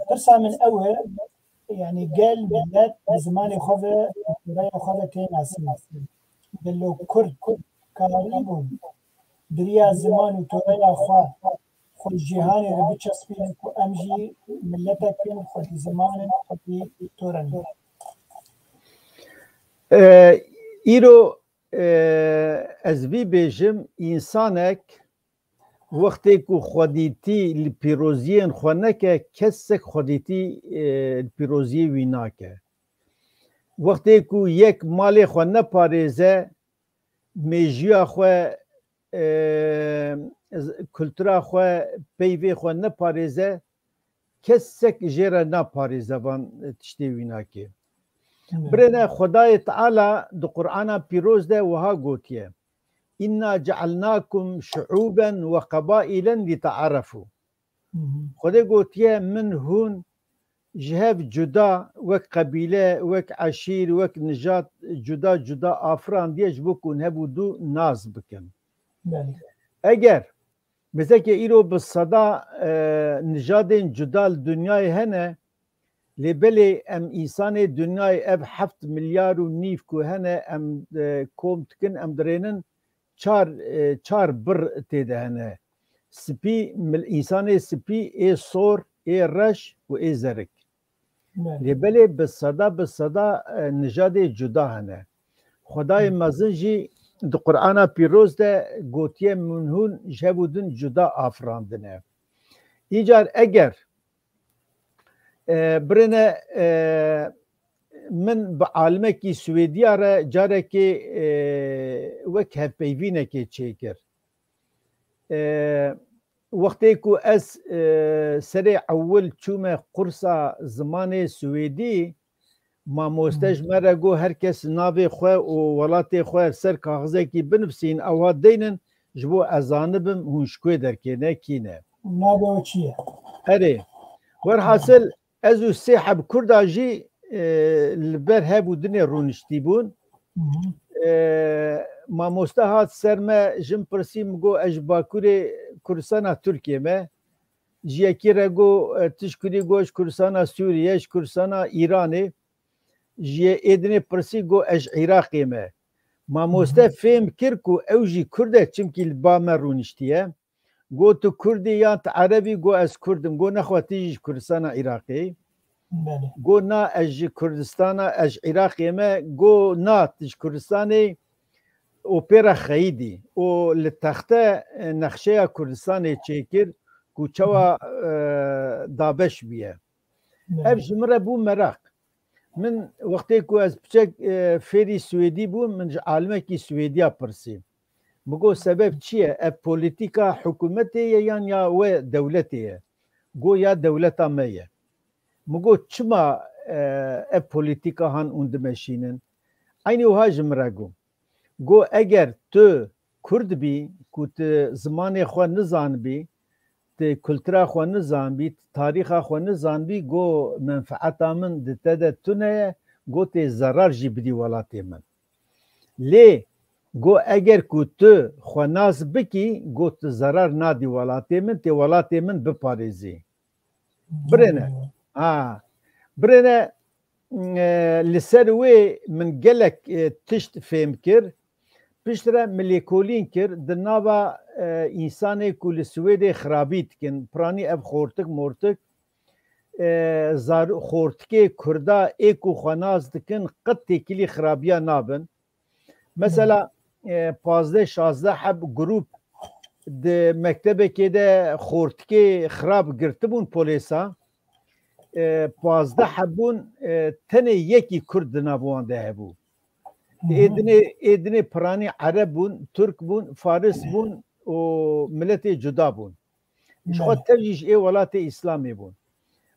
pirsa min ew e, yani gel milet bi zimanê xwe ve, bi raya xwe ve tê nasîn. Gelo Kurd karîbûn di riya ziman û toreya xwe, xwe ji cîhanê re biçespînin ku em jî miletek in, xwedî ziman in, xwedî tore ne? E, îro, e, ez vî bêjim, însanek wextê ku xwedîtî li pîroziyên xwe neke, kesek xwedîtî, e, li pîroziyê wî nake. Wextê ku yek malê xwe neparêze, mêjiya xwe, e, z-, kultura xwe, peyvê xwe neparêze, kesek jê re naparêze van tiştê wî nake. Evet. Birêne Xwedayê Teala di Qur'ana Pîroz de wiha gotiye, "Inna cealnakum şu'uben ve qebailen lite'arefû." Hı hı. Xwedê gotiye, "Min hûn ji hev cuda, wek qebîle, wek eşîr, wek nijad cuda cuda afirandiye ji bo ku hûn hev û du nas bikin." Belê. Eger, bizeke îro bi seda, e, nijadên cuda li dinyayê hene, lê belê em însanê dinyayê ev heft milyar û nîv ku hene, em, e, kom dikin, em dirênin çar, e, çar bir tê de hene. Spî, mil-, însanê spî, ê sor, ê reş û ê zerik. Belê. Lê belê bi seda bi seda, e, nijadê cuda hene. Xwedayê Hı. Mezin jî di Qur'ana Pîroz de gotiye, "Min hûn ji hev û din cuda afirandine." Îcar eger, e, birêne, e, min bi alimekî Swêdiya re carekê, e, wek hevpeyvînekê çêkir. E, Wextê ku ez, e, serê ewil çûme qursa zimanê Swêdî, mamoste Hı. ji me re got, "Her kes navê xwe û welatê xwe ser kaxizekî binivîsîn, ew ha deynin, ji bo ez zanibim hûn ji kuê derkê ne, kî ne." Navê we çi ye? Erê. Werhasil, ez û sê heb Kurda jî, e, li ber hev û dinê rûniştî bûn. Hı hı. E, mamoste hat ser me, ji min pirsî, min got, "Ez ji Bakurê Kurdistana Tirkiyê me." Ji yekî re got, e, "Tu ji kurî?" Got, "Ji Kurdistana Sûriyê, ji Kurdistana Îranê." Ji yê êdinê pirsî, got, "Ez ji Iraqê me." Mamoste Hı hı. fêm kir ku ew jî Kurd e, çimkî li ba me rûniştiye. Got, "Tu Kurd î yan tu Ereb î?" Got, "Ez Kurd im." Got, "Nexwe tu jî ji Kurdistana Iraqê î?" Belê. Got, "Na, ez ji Kurdistana, ez ji Iraqê me." Got, "Na, tu ji Kurdistanê î." Û pê re xeyidî. Û li texte, e, nexşeya Kurdistanê çêkir ku çawa, e, dabeş bûye. Belê. Ev ji min re bû meraq. Min wextê ku ez piçek, e, fêrî Swêdî bûm, min ji alimekî Swêdiya pirsî. Min got, "Sebeb çi ye? Ev polîtîka hikûmetê ye yan ya we dewletê ye?" Got, "Ya dewleta me ye." Min got, "Çima, e, ev polîtîka han hûn dimeşînin?" Eynî wiha ji min re got. Got, "Eger tu Kurd bî, ku tu zimanê xwe nizanbî, tu kultura xwe nizanbî, tu tarîxa xwe nizanbî, got, menfeeta min di te de tune ye, got, tê zerar jî bidî welatê min. Lê got, eger ku tu xwe nas bikî, got, tu zerar nadî welatê min, tê welatê min biparêzî." Birêne. Ha. Birêne, e, li ser wê min gelek, e, tişt fêm kir. piştre min lêkolîn kir di nava, e, însanê ku li Swêdê xirabî dikin, piranî ev xortik mortik, e, zar-, xortikê Kurda ê ku xwe nas dikin qet têkilî xirabiya nabin. Mesela, e, pazdeh şazdeh heb grûp di mektebekê de xortikê xirab girtibûn polêsa. E, pazdeh hebûn, e, tenê yekî Kurd di nav wan de hebû. Ê dinê, ê dinê piranî Ereb bûn, Tirk bûn, Faris bûn û miletê cuda bûn. Ji xwe tev jî ji ê welatê Îslamê bûn.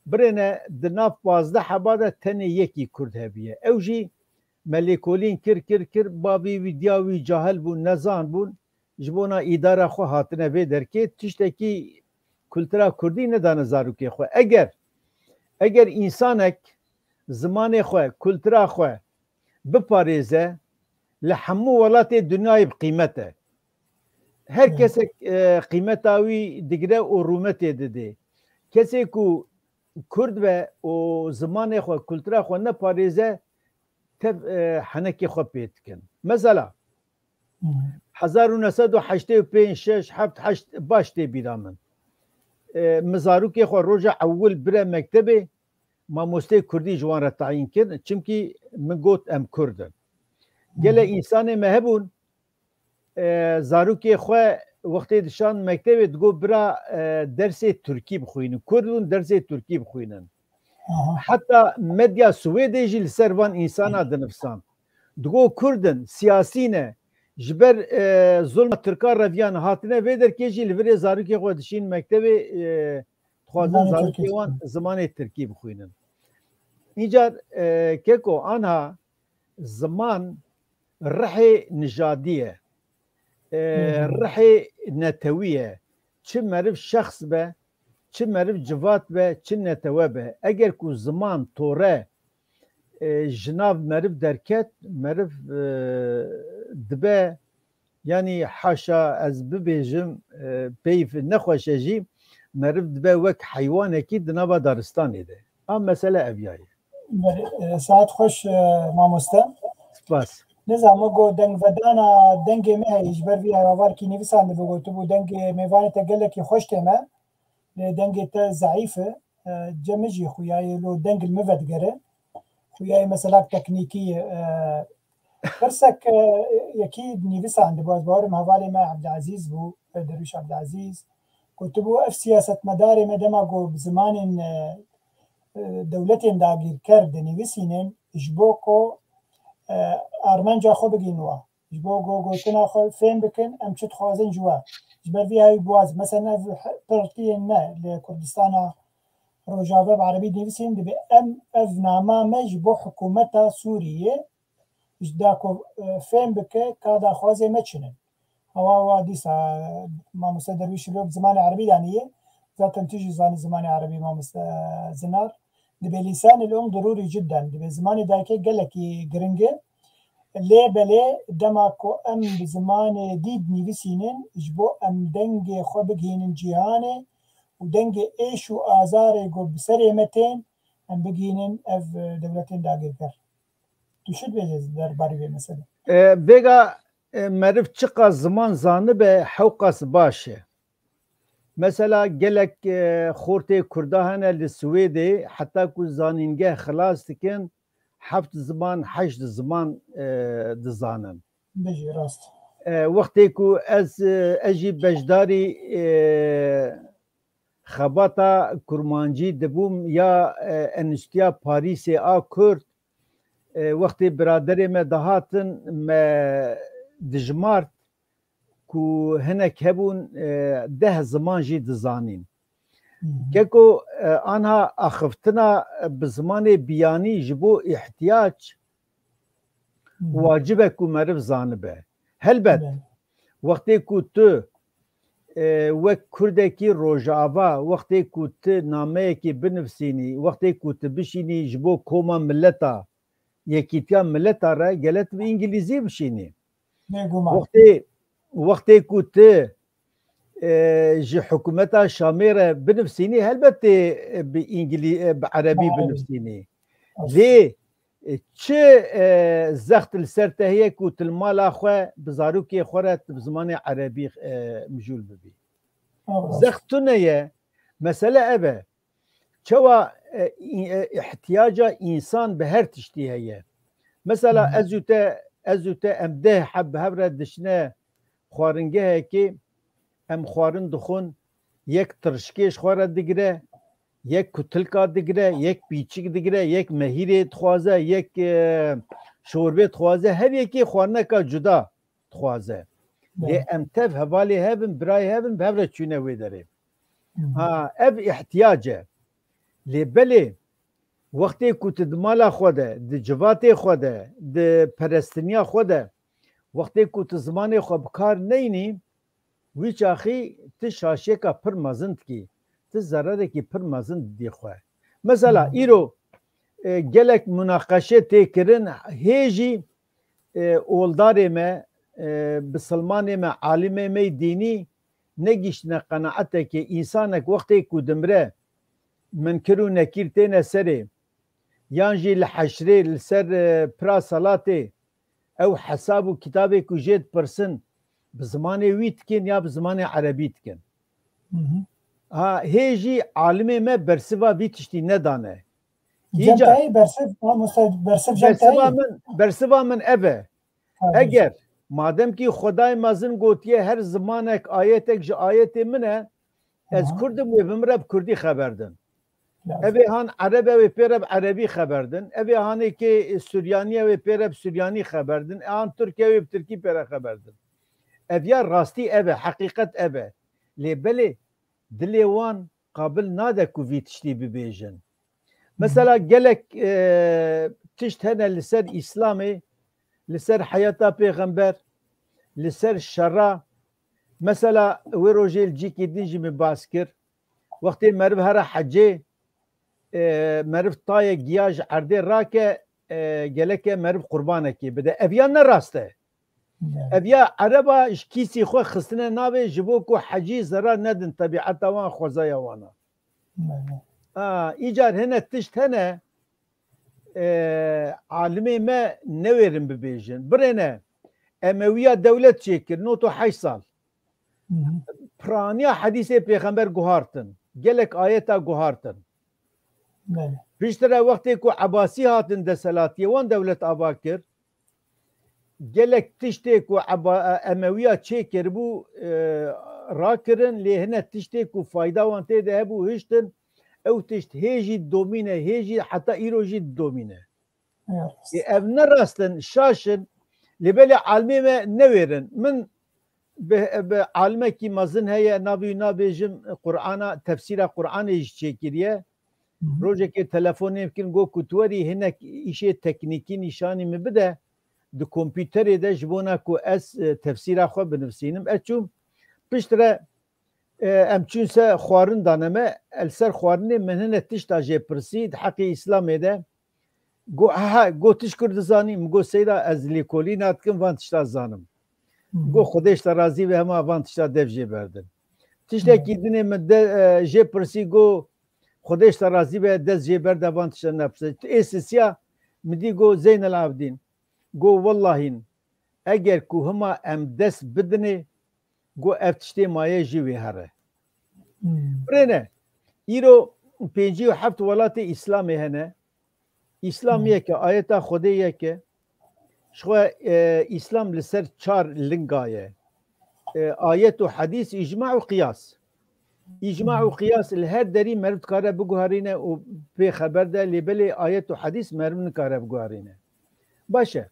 Birêne di nav pazdeh heba de tenê yekî Kurd hebiye. Ew jî me lêkolîn kir, kir, kir, bavê wî, diya wî cahil bûn, nezan bûn. Ji bona îdara xwe hatine vê derkê, tiştekî kultura Kurdî nedane zarokê xwe. Eger, eger însanek zimanê xwe, kultura xwe biparêze, li hemû welatê dinyayê bi qîmet e. Her kesek, e, qîmeta wî digire û rûmetê didê. Kesê ku Kurd be û zimanê xwe, kultura xwe neparêze, tev, e, henekê xwe pê dikin. Mesela, hezar û neh sed û heştê û pênc, şeş, heft, heşt baş tê bîra min. E, min zarokê xwe roja ewil bire mektebê, mamosteyê Kurdî ji wan re tayîn kir. Çimkî min got, em Kurd in. Gelek însanê me hebûn, e, zarokê xwe wextê dişan mektebê digot, bira, e, dersê Tirkî bixwînin. Kurd bûn, dersê Tirkî bixwînin. Heta medya Swêdê jî li ser van însana dinivsan. Digot Kurd in, siyasî ne. Ji ber, e, zulma Tirka reviyan hatine vê derkê jî li virê zarokê xwe dişîn mektebê, e, dixwazin zarokê wan zimanê Tirkî bixwînin. Încar, e, keko anha ziman rihê nijadî ye. E, rihê netewî ye. Çi meriv şexs be, çi meriv civat be, çi netewe be. Eger ku ziman tore, e, ji nav meriv derket, meriv, e, dibe, yanî haşa ez bibêjim, e, peyv nexweş e jî, meriv dibe wek heywanekî di nava daristanê de. A mesele ev ya ye. Belê, e, saet xweş, e, mamoste. Spas. Nizam, me got dengvedana dengê me heye, ji ber vî hevavarkî nivîsandibû, gotibû, dengê mêvanê te gelekî xweş tê me, lê dengê te zeîf e. E, cem min jî xuyayê lo deng li min vedigere. Xuyayê meselak teknîkî ye. E, pirsek, e, yekî nivîsandibû, ez bawerim hevalê me Ebdilezîz bû, e, Derwîş Ebdilezîz. Gotibû, ev siyasetmedarê me dema ku bi zimanên, e, e, dewletên dagîrker dinivîsînin, ji bo ku, e, armanca xwe bigihînin wa. Ji bo ku gotina xwe fêm bikin, em çi dixwazin ji we. Ji ber vî hevî bi wa, mesela ev pirtiyên me li Kurdistana Rojava bi erebî dinivîsînin, dibe em ev nama me ji bo hikûmeta Sûriyê ji da ku, e, fêm bike ka daxwazê me çi ne. Hewa wa dîsa, e, mamoste Derwîş li zimanê erebî daniye. Zaten tu jî zanî zimanê erebî, mamoste Zinar. Dibe lîsanil um dirûrî cidden. Dibe zimanê dayikê gelekî giring e. Lê belê dema ku em bi zimanê dî dinivîsînin, ji bo em dengê xwe bigihînin cîhanê û dengê êş û azarê ku bi serê me tên, em bigihînin ev, e, dewletên dagirker. Tu çi dibêjî derbarê vê meselê? E, vêga, e, meriv çiqas ziman zanibe, hewqas baş e. Mesela gelek, e, xortê Kurda hene li Swêdê, heta ku zanîngeh xilas dikin, heft ziman, heşt ziman, e, dizanin. Bijî, rast. E, wextê ku ez, e, ez jî beşdarî, e, xebata kurmancî dibûm ya, e, Enstîtuya Parîsê a Kurd, e, wextê biraderê me dihatin, me dijmart ku hinek hebûn, e, deh ziman jî dizanîn. Keko, e, anha axiftina bi zimanê biyanî ji bo îhtiyac wacib e ku meriv zanibe. Helbet, wextê ku tu, e, wek Kurdekî Rojava, wextê ku tu nameyekê binivîsînî, wextê ku tu bişînî ji bo koma mileta, yekîtiya mileta re, gele tu bi îngilîzî bişînî. Bêguman. Wextê, wextê ku tu, e, ji hikûmeta Şamê re binivîsînî, helbet tê, e, bi îngilî-, e, bi erebî binivîsînî. Lê E, çi, e, zext li ser te heye ku tu li mala xwe bi zarokê xwe re tu bi zimanê erebî, e, mijûl bibî? Zext tune ye. Mesele ev e. Çawa, e, î-, e, ihtiyaca însan bi her tiştî heye. Mesela Hı hı. ez û te, ez û te em deh heb bi hev re dişine xwaringehekê, em xwarin dixwin, yek tirşikê ji xwe re digire, yek kutilka digire, yek pîçik digire, yek mehîrê dixwaze, yek, e, şorbê dixwaze, her yekê xwarineka cuda dixwaze. Lê Evet. em tev hevalê hev in, birayê hev in, bi hev re çûne wê derê. Hı hı. Ha, ev ihtiyac e. Lê belê, wextê ku tu di mala xwe de, di civatê xwe de, di perestiniya xwe de, wextê ku tu zimanê xwe bi kar neyînî, wî çaxî tu şaşiyeka pir mezin dikî, tu zerarekî pir mezin didî xwe. Mesela, Hmm. îro, e, gelek munaqeşe tê kirin, hê jî, e, oldarê me, e, bisilmanê me, alimê me yê dînî negihiştine qenaetekê, însanek wextê ku dimire, minkir û nekîr têne serê, yan jî li heşrê, li ser, e, pira selatê, ew hesab û kitabê ku jê dipirsin, bi zimanê wî dikin ya bi zimanê erebî dikin. Hı hı. Ha, hê jî alimê me bersiva vî tiştî nedane. Cem Îca Tayyip, bersiv, mamoste, bersiv Cem bersiva Tayyip. Min, bersiva min ev e. Tabii. Eger, madem ki Xwedayê mezin gotiye, her zimanek, ayetek ji ayetê min e, ez Aha. Kurd im, wê bi min re bi Kurdî xeber din. Lazim. Evê han Ereb e, wê pê re bi Erebî xeber din. Evê hanê kê Suryanî e, wê pê re bi Suryanî xeber din. E han Tirk e, wê bi Tirkî pê re xeber din. Ev ya rastî ev e, heqîqet ev e. Lê belê dilê wan qabil nade ku vî tiştî bibêjin. Hı hı. Mesela gelek, e, tişt hene li ser Îslamê, li ser heyata pêxember, li ser şera. Mesela wê rojê li cîkî din jî min bas kir. Wextê meriv here hecê, e, meriv tayê giya ji erdê rake, e, geleke meriv qurbanekê bide. Ev ya ne rast e. Evet. Ev ya Ereba ji kîsî xwe xistine navê ji bo ku hecî zerar nedin tebieta wan, xwezaya wan a. Evet. A, îcar hene tişt hene, e, alimê me newêrin bibêjin. Birêne, Emewiya dewlet çêkir, nod û heşt sal. Hı hı. Piraniya hedîsê pêxember guhartin. Gelek ayeta guhartin. Belê. Piştre wextê ku Ebasî hatin deselatiyê, wan dewlet ava kir. Gelek tiştê ku Eba-, Emewiya çêkiribû, e, rakirin, lê hine tiştê ku fayda wan tê de hebû hiştin, ew tişt hê jî didomîne, hê jî heta îro jî didomîne. Evet. Ê, ev ne rast in, şaş in. Lê belê alimê me newêrin. Min bi, bi alimekî mezin heye, navê wî nabêjim, Qur'ana, tefsîra Qur'anê jî çêkiriye. Hı hı. Rojekê telefonê min kir, got ku tu werî hinek îşê teknîkî nîşanî min bide, di kompîterê de ji bona ku ez, e, tefsîra xwe binivîsînim. Ez çûm piştre, e, em çûn ser xwarin dane me, li ser xwarinê min hine tişta jê pirsî, di heqê Îslamê de. Got, ha, got, tu ji kur dizanî? Min got, Seyda, ez lêkolîna dikim, van tişta zanim. Hı hı. Got, Xwedê ji te razî be, hema van tişta dev jê berdin. Tiştekî Hı. dinê min de, e, jê pirsî, got, Xwedê ji te razî be, dest jê berde, van tişta nepirse. Tu ê sisiya min dî, got, Zeynel Abidîn, got, wellahîn, eger ku hima em dest bidinê, got, ev tiştê maye jî wê here. Hmm. Birêne, îro pêncî û heft welatê Îslamê hene. Îslam Hmm. yek e, ayeta Xwedê yek e. Ji xwe, e, Îslam li ser çar linga ye. E, ayet û hedîs, îcma û qiyas. Îcma û Hmm. qiyas li her derî meriv dikare biguherîne û pê xeber de, lê belê ayet û hedîs meriv nikare biguherîne. Baş e.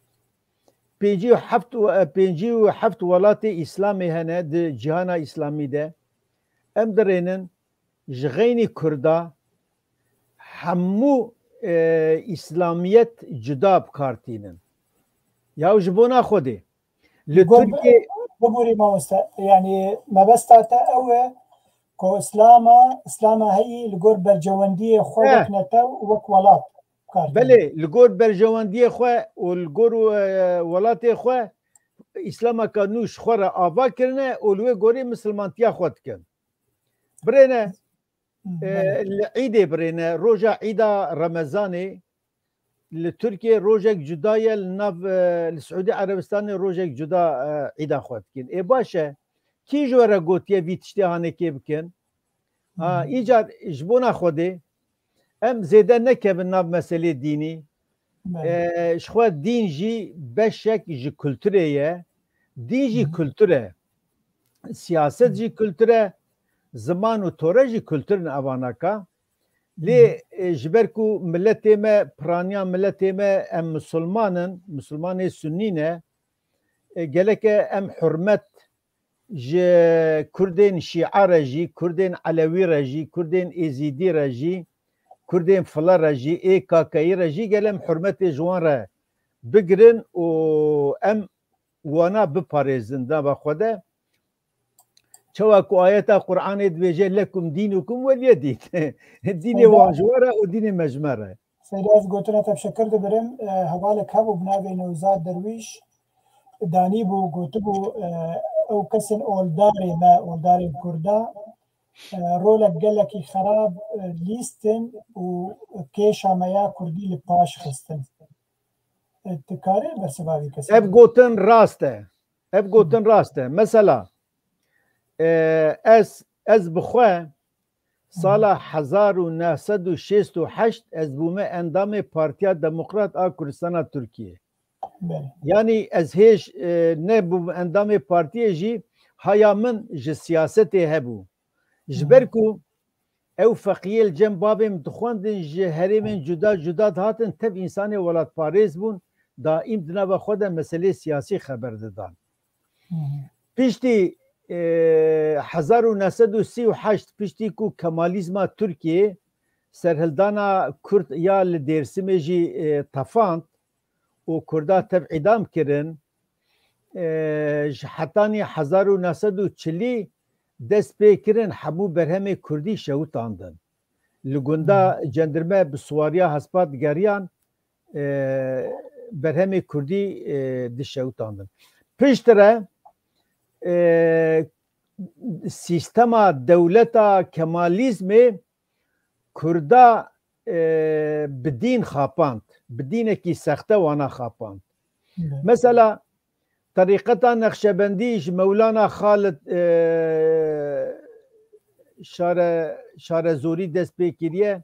Pêncî û heft we-, pêncî û heft welatê Îslamê hene di cîhana Îslamî de. Em dirênin ji xeynî Kurda hemû, e, Îslamiyet cuda bi kar tînin. Ya ji bona Xwedê. Li Got Tirkiye biborî mamoste. Yanî mebesta te ew e ku Îslama, Îslama heyî li gor berjewendiyê xwe Eh. wek netew û wek welat. Belê, li gor berjewendiyê xwe û li gor, e, welatê xwe, Îslameka nû ji xwe re ava kirine û li wê gorî misilmantiya xwe dikin. Birêne, e, Belê. li Îdê birêne, roja Îda Remezanê, li Tirkiyê rojek cuda ye, li nav, e, li Siûdî Erebistanê rojek cuda, e, îda xwe dikin. Ê baş e, kî ji we re gotiye vî tiştê hanekê bikin? Ha, Hı hı. Îcar ji bona Xwedê em zêde nekevin nav meselê dînî. Belê. E, ji xwe dîn jî beşek ji kulturê ye. Dîn jî Hı hı. kultur e. Siyaset Hı. jî kultur e. Ziman û tore jî kultur in evanaka. Lê, Hı hı. e, ji ber ku miletê me, piraniya miletê me em misilman in, misilmanê sunnî ne, e, geleke em hurmet ji Kurdên Şîa re jî, Kurdên Elewî re jî, Kurdên Êzîdî re jî, Kurdên File re jî, ê K K yî re jî gel em hurmetê ji wan re bigirin û em wana biparêzin nava xwe de. Çawa ku ayeta Qur'anê dibêje, "Lekum dînukum weliye dîn." Dînê Seyda, wan ji we re û dînê me ji me re. Seyda, ez gotina te bi şekir dibirim. E, hevalek hebû bi navê Newzad Derwîş, danîbû, gotibû, e, ew kesên oldarê me, oldarên Kurda, e, rolek gelekî xerab, e, lîstin û kêşa me ya Kurdî li paş xistin. E, dikarî bersiva vî kesê Ev bidî? Gotin rast e. Ev Hı. gotin rast e. Mesela, e, ez, ez bi xwe Hı hı. sala hezar û neh sed û şêst û heşt ez bûme endamê Partiya Demokrat a Kurdistana Tirkiyê. Belê. Yanî ez hêj, e, nebûm endamê partiyê jî, haya min ji siyasetê hebû. Ji Hı hı. ber ku ew feqiyê li cem bavê min dixwendin, ji herêmên cuda cuda dihatin, tev însanê welatparêz bûn, daîm di nava xwe de meselê siyasî xeber didan. Hı hı. Piştî, e, hezar û neh sed û sî û heşt, piştî ku Kemalîzma Tirkiyê serhildana Kurd ya li Dêrsimê jî, e, tefand û Kurda tev îdam kirin, e, ji hetanî hezar û neh sed û çilî dest pê kirin hemû berhemê Kurdî şewitandin. Li gunda Hmm. cendirme bi siwariya hespa digeriyan, e, berhemê Kurdî, e, dişewitandin. Piştre, e, sîstema dewleta Kemalîzmê Kurda, e, bi dîn xapand, bi dînekî sexte wana xapand. Evet. Mesela, terîqeta Nexşebendî ji Mewlana Xalid, e, Şare-, Şarezorî dest pê kiriye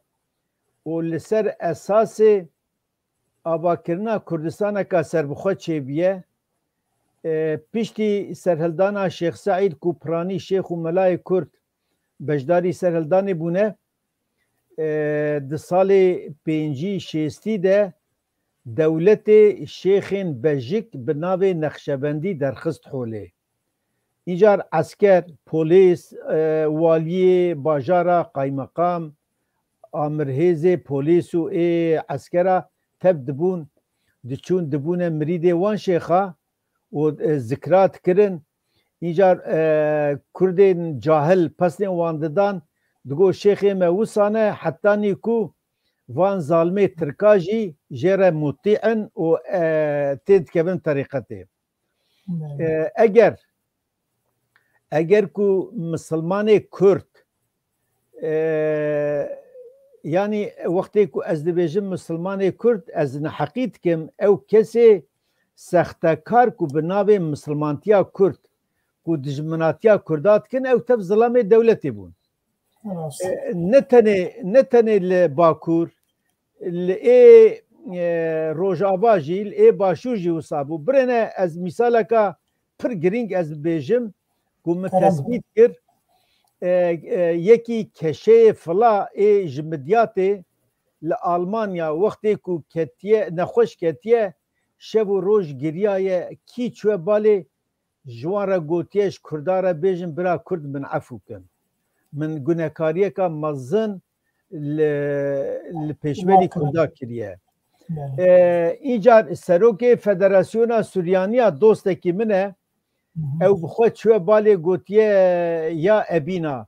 û li ser esasê avakirina Kurdistaneka serbixwe çêbûye. E, piştî serhildana Şêx Seîd ku piranî şêx û melayê Kurd beşdarî serhildanê bûne, e, di salê pêncî şêstî de dewletê şêxên bejik bi navê Nexşebendî derxist holê. Îcar esker, polîs, e, waliyê bajara, qaymeqam, amirhêzê polîs û ê eskera tev dibûn, diçûn dibûne mirîdê wan şêxa û, e, zikra dikirin. Îcar, e, Kurdên cahil pesnê wan didan, digot, "Şêxê me wisa ne, hetanî ku van zalimê Tirka jî jê re mutî in û, e, tê dikevin terîqetê." Belê. E, eger, eger ku misilmanê Kurd, e, yanî wextê ku ez dibêjim misilmanê Kurd, ez neheqî dikim, ew kesê sextekar ku bi navê misilmantiya Kurd, ku dijminatiya Kurda dikin, ew tev zilamê dewletê bûn. Rast. E, ne tenê, ne tenê li Bakur, li ê, e, Rojava jî, li ê Başûr jî wisa bû. Birêne ez mîsaleka pir girîng ez bibêjim, ku min Kerem. tespît kir, e, e, yekî keşeyê fila ê ji Midyatê li Almanya wextê ku ketiye, nexweş ketiye, şev û roj giriyaye, kî çûye balê, ji wan re gotiye, ji Kurda re bêjin, bira Kurd min efû kin. Min gunekariyeka mezin li, li pêşberî Kurda kiriye. Belê. E, îcar serokê Federasyona Suryaniya dostekî min e, Hı hı. ew bi xwe çûye balê gotiye, ya Ebîna,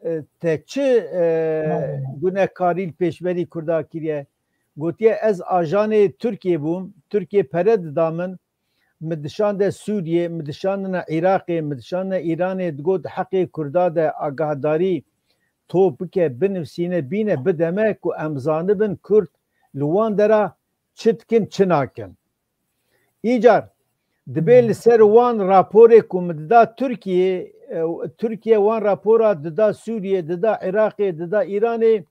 e, te çi, e, Belê. gunekarî li pêşberî Kurda kiriye? Gotiye, ez ajanê Tirkiyê bûm, Tirkiye pere dida min, min dişande Sûriyê, min dişandine Iraqê, min dişandine Îranê, digot di heqê Kurda de agahdarî top bike, binivîsîne, bîne, bide me ku em zanibin Kurd li wan dera çi dikin, çi nakin. Îcar dibê li ser wan raporê ku min dida Tirkiye, e, Tirkiye wan rapora dida Sûriye, dida Iraqê, dida Îranê,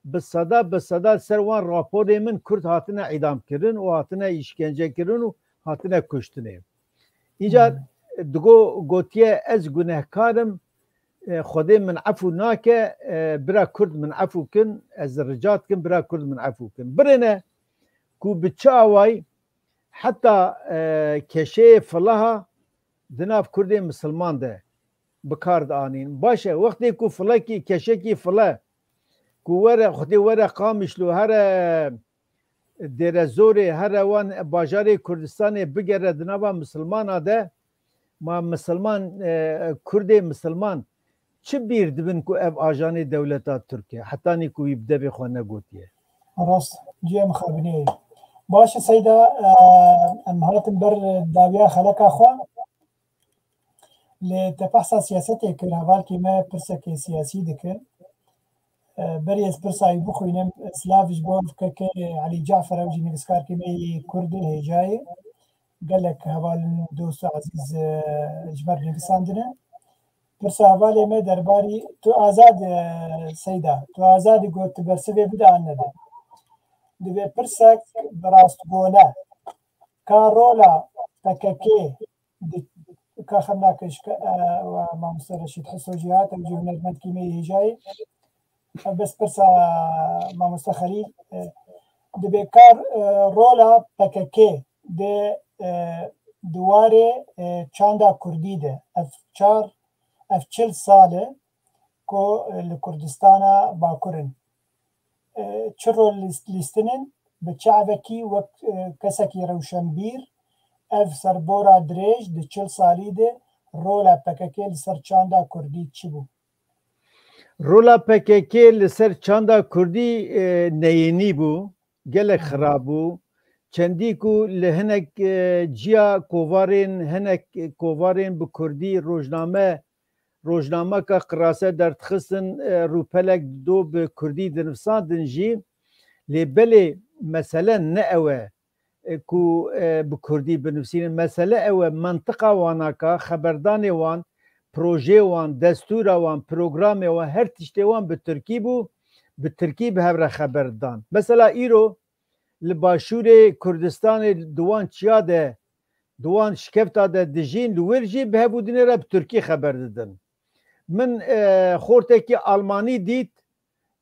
bi seda, bi seda ser wan raporê min Kurd hatine îdam kirin û hatine îşkence kirin û hatine kuştinê. Îcar digo, gotiye, ez gunehkar im, e, Xwedê min efû nake, e, bira Kurd min efû kin, ez rica dikim, bira Kurd min efû kin. Birêne ku bi çi awayî heta, e, keşeyê filaha di nav Kurdên misilman de bi kar dianîn. Baş e, wextê ku filekî, keşekî file ku were, Xwedê were Qamişlo, here Dêrezorê, here wan bajarê Kurdistanê bigere di nava misilmana de, ma misilman, e, Kurdê misilman çi bîr dibin ku ev ajanê dewleta Tirk e, hetanî ku wî bi devê xwe negotiye? Rast, ciyê mixabinê. Baş e Seyda, e, em hatin ber dawiya xeleka xwe. Lê te behsa siyasetê kir, hevalkê me pirsekê siyasî dikin. E, berî ez pirsa wî bixwînim, silav ji bo K K Elî Cafer, ew jî nivîskarkê me yê Kurd e, hêja ye. Gelek heval in, dost û ezîz, e, ji me re nivîsandine. Pirsa hevalê me derbarî tu azad, e, Seyda, tu azad î, got tu bersivê bide an nede. Divê pirsek bi rastgone ka rola P K K di, ka xem nake ji ke, e, we mamoste Reşîd Hiso jî hat, ew jî hunermendkî me yê hêjayê. Ev bes pirsa mamoste Xelîl, e, dibê ka, e, rola P K K di, e, di warê, e, çanda kurdî de, ev çar, ev çil sal e ku, e, li Kurdistana Bakur in. E, çi rol lîst-, lîstinin, bi çavekî wek, e, kesekî rewşenbîr, ev serbora dirêj di çil salî de rola P K K li ser çanda kurdî çi bû? Rola P K K li ser çanda kurdî, e, neyênî bû, gelek xirab bû. Çendî ku li hinek, e, ciya kovarên, hinek kovarên bi kurdî rojname, rojnameka qirase derdixistin, e, rûpelek dido bi kurdî dinivsandin jî. Lê belê mesele ne ew e, e, ku, e, bi kurdî binivîsînin. Mesele ew e, mentiqa wan a ka, xeberdanê wan, projeyê wan, destûra wan, programê wan, her tiştê wan bi tirkî bû, bi tirkî bi hev re xeber didan. Mesela îro li başûrê Kurdistanê di wan çiya de, di wan şikefta de dijîn, li wir jî bi hevûdinê re bi tirkî xeber didin. Min, e, xortekî Almanî dît,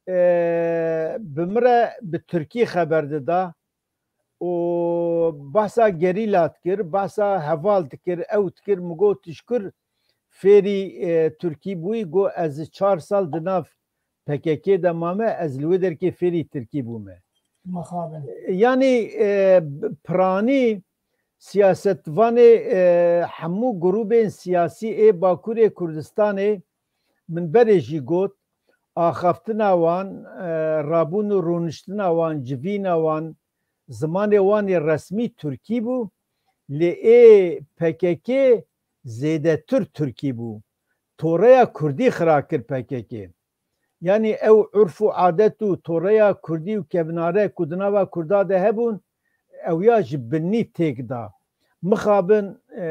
e, bi min re bi tirkî xeber dida û behsa gerîla dikir, behsa heval dikir, ew dikir, min got, tu ji kur fêrî, e, tirkî bûyî? Got, ez çar sal di nav P K K de mame, ez li wê derkê fêrî tirkî bûme. Mixabin. Yanî, e, piranî siyasetvanê, e, hemû grûbên siyasî ê Bakurê Kurdistanê, min berê jî got, axaftina wan, e, rabûn û rûniştina wan, civîna wan, zimanê wan ê resmî tirkî bû, lê ê P K K zêdetir tirkî bû. Toreya kurdî xira kir P K K. Yanî ew urf û adet û toreya kurdî û kevnare ku di nava kurda de hebûn, ew ya ji binî têk da. Mixabin, e,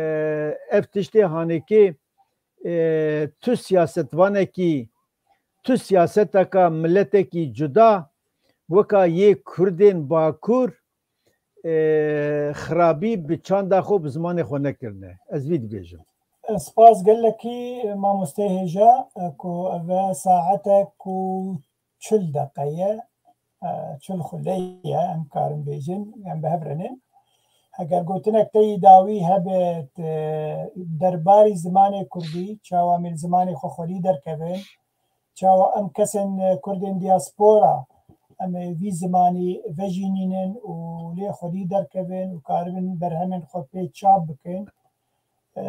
ev tiştê hanekê, e, tu siyasetvanekî, tu siyaseteka miletekî cuda, weka yê Kurdên Bakur, e, xirabî bi çanda xwe, bi zimanê xwe nekirine. Ez vî dibêjim. Spas gelekî, mamostê hêja, e, ku ev e saetek ku çil deqe ye, e, çil xuleyê ye, em karin bêjin, em bi hev re ne. Heger gotinek te yî dawî hebe, e, derbarî zimanê kurdî, çawa em ê li zimanê xwe xwedî derkevin, çawa em kesên, e, kurdên diaspora, em ê vî zimanî vejînînin û lê xwedî derkevin û karibin berhemên xwe pê çap bikin. E,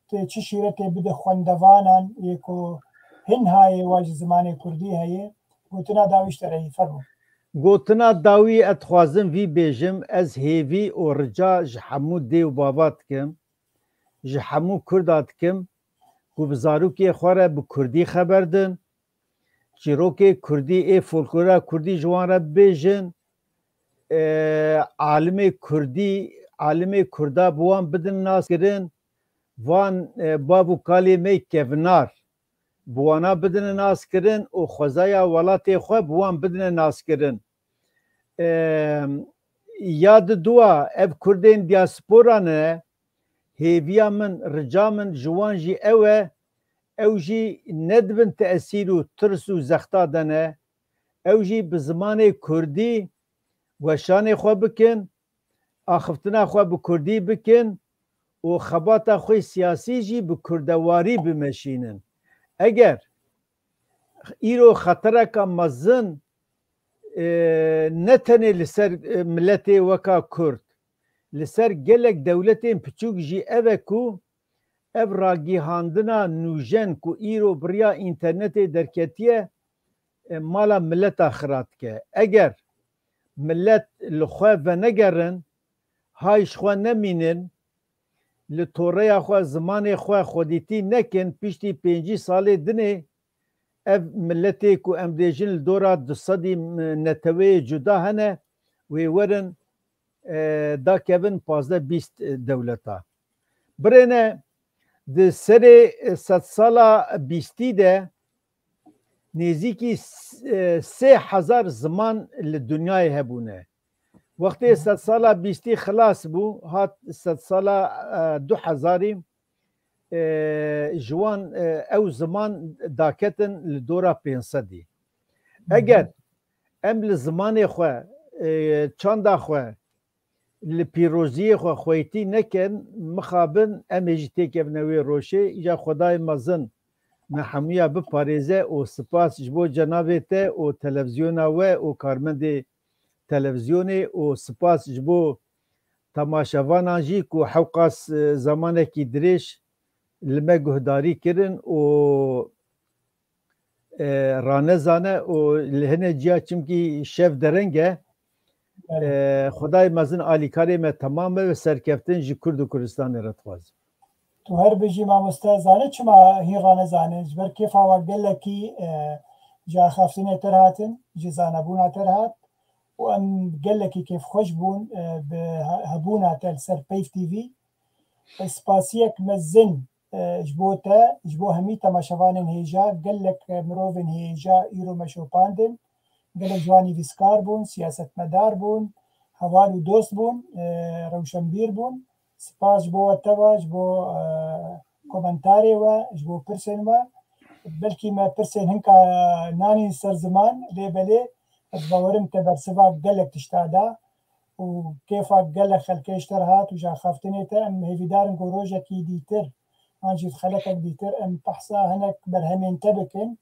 tê çi şîretê bide xwendevanan yê ku hin hayê wa ji zimanê kurdî heye? Gotina dawî ji te re yî, fermo. Gotina dawî ez dixwazim vî bêjim, ez hêvî û rica ji hemû dê û bava dikim, ji hemû kurda dikim ku bi zarokê xwe re bi kurdî xeber din, çîrokê kurdî ê folklora kurdî ji wan re bibêjin, e, alimê Kurdî, alimê Kurda bi wan bidin naskirin, van, e, bav û kalê me kevnar bi wana bidine naskirin û xwezaya welatê xwe bi wan bidine naskirin. E, ya di dua ev Kurdên diaspora ne, hêviya min, rica min ji wan jî ew e, ew jî nedibin tesîr û tirs û zexta de ne, ew jî bi zimanê Kurdî weşanê xwe bikin, axiftina xwe bi Kurdî bikin û xebata xwe siyasî jî bi Kurdewarî bimeşînin. Eger îro xetereka mezin, e, ne tenê li ser, e, miletê weka Kurd, li ser gelek dewletên piçûk jî ev e ku ev ragihandina nûjen ku îro bi riya înternetê derketiye, e, mala mileta xira dike. Eger milet li xwe venegerin, hay ji xwe nemînin, li toreya xwe, zimanê xwe xwedîtî nekin, piştî pêncî salê dinê ev miletê ku em dêjin li dora du sedî neteweyê cuda hene, wê werin, e, dakevin pazdeh bîst dewleta. Birêne di serê sedsala bîstî de nêzîkî s-, e, sê hezar ziman li dinyayê hebûne. Wextê sedsala bîstî xilas bû, hat sedsala, e, du hezarî, e, ji wan, e, ew ziman daketin li dora pênc sedî. Eger em li zimanê xwe, e, çanda xwe, li pîroziyê xwe xweytî nekin, mixabin em ê jî têkevine wê roşê. Îja Xwedayê mezin me hemûya biparêze û spas ji bo cenabê te û televîzyona we û karmendê televîzyonê û spas ji bo temaşevanan jî ku hewqas, e, zemanekî dirêj li me guhdarî kirin û, e, ranezane û li hine ciya çimkî şev dereng e. Belê. E, Xwedayê mezin alîkarê me temam be ve serkeftin ji Kurd û Kurdistanê re dixwazim. Tu her bijî mamoste, zane çima hîn ranezane? Ji ber kêfa we gelekî, e, ji axaftinê ter hatin, ji zanebûna ter hat û em gelekî kêfxweş bûn, e, bi he-, hebûna te li ser Peyv T V. Spasiyek mezin, e, ji bo te, ji bo hemî temaşevanên hêja, gelek, e, mirovên hêja îro me şopandin. Gelek ji wan nivîskar bûn, siyasetmedar bûn, heval û dost bûn, e, rewşenbîr bûn. Spas ji bo we teva, ji bo, e, komentarê we, ji bo pirsên we. Belkî me pirsên hinka nanîn ser ziman, lê belê ez bawerim te bersiva gelek tişta da û kêfa gelek xelkê ji te re hat û ji axaftinê te. Em hêvîdar in ku rojekî dîtir an jî xelekek dîtir em behsa hinek berhemên te bikin.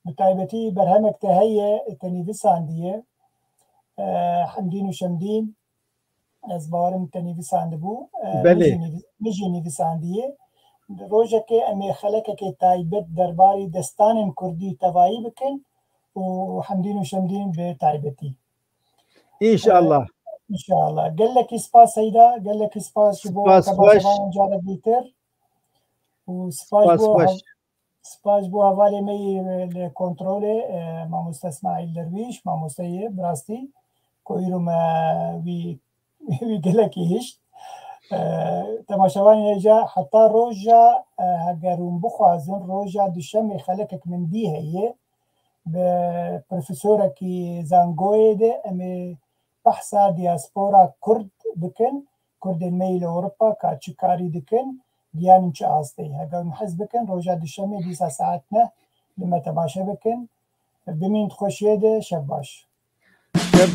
Bi taybetî berhemek te heye, te nivîsandiye. E, Hemdîn û Şemdîn, ez bawerim te nivîsandibû. E, Belê. Min jî nivî-, min jî nivîsandiye. Rojekê em ê xelekekê taybet derbarî destanên kurdî tevayî bikin û Hemdîn û Şemdîn bi taybetî. Înşallah. E, înşallah. Gelekî spas Seyda, gelekî spas ji bo Spas xweş. temaşevanên carek dîtir. Û spas Spas bo xweş. hev-, spas bo hevalê me yê li kontrolê, e, mamoste Îsmaîl Derwîş, mamoste yê bi rastî ku îro me wî, wî gelekî hişt. E, temaşevanên hêja heta roja, e, heger hûn bixwazin, roja duşemê xelekek min dî heye. Bi profesorekî zangoyê de em ê behsa diaspora Kurd bikin. Kurdên me yî li Ewropa ka çi karî dikin, giyan çi asteyî. Heger hûn hez bikin, roja duşemê dîsa saet neh li me temaşe bikin. Bimîn di xweşiyê de, şev baş. Şev,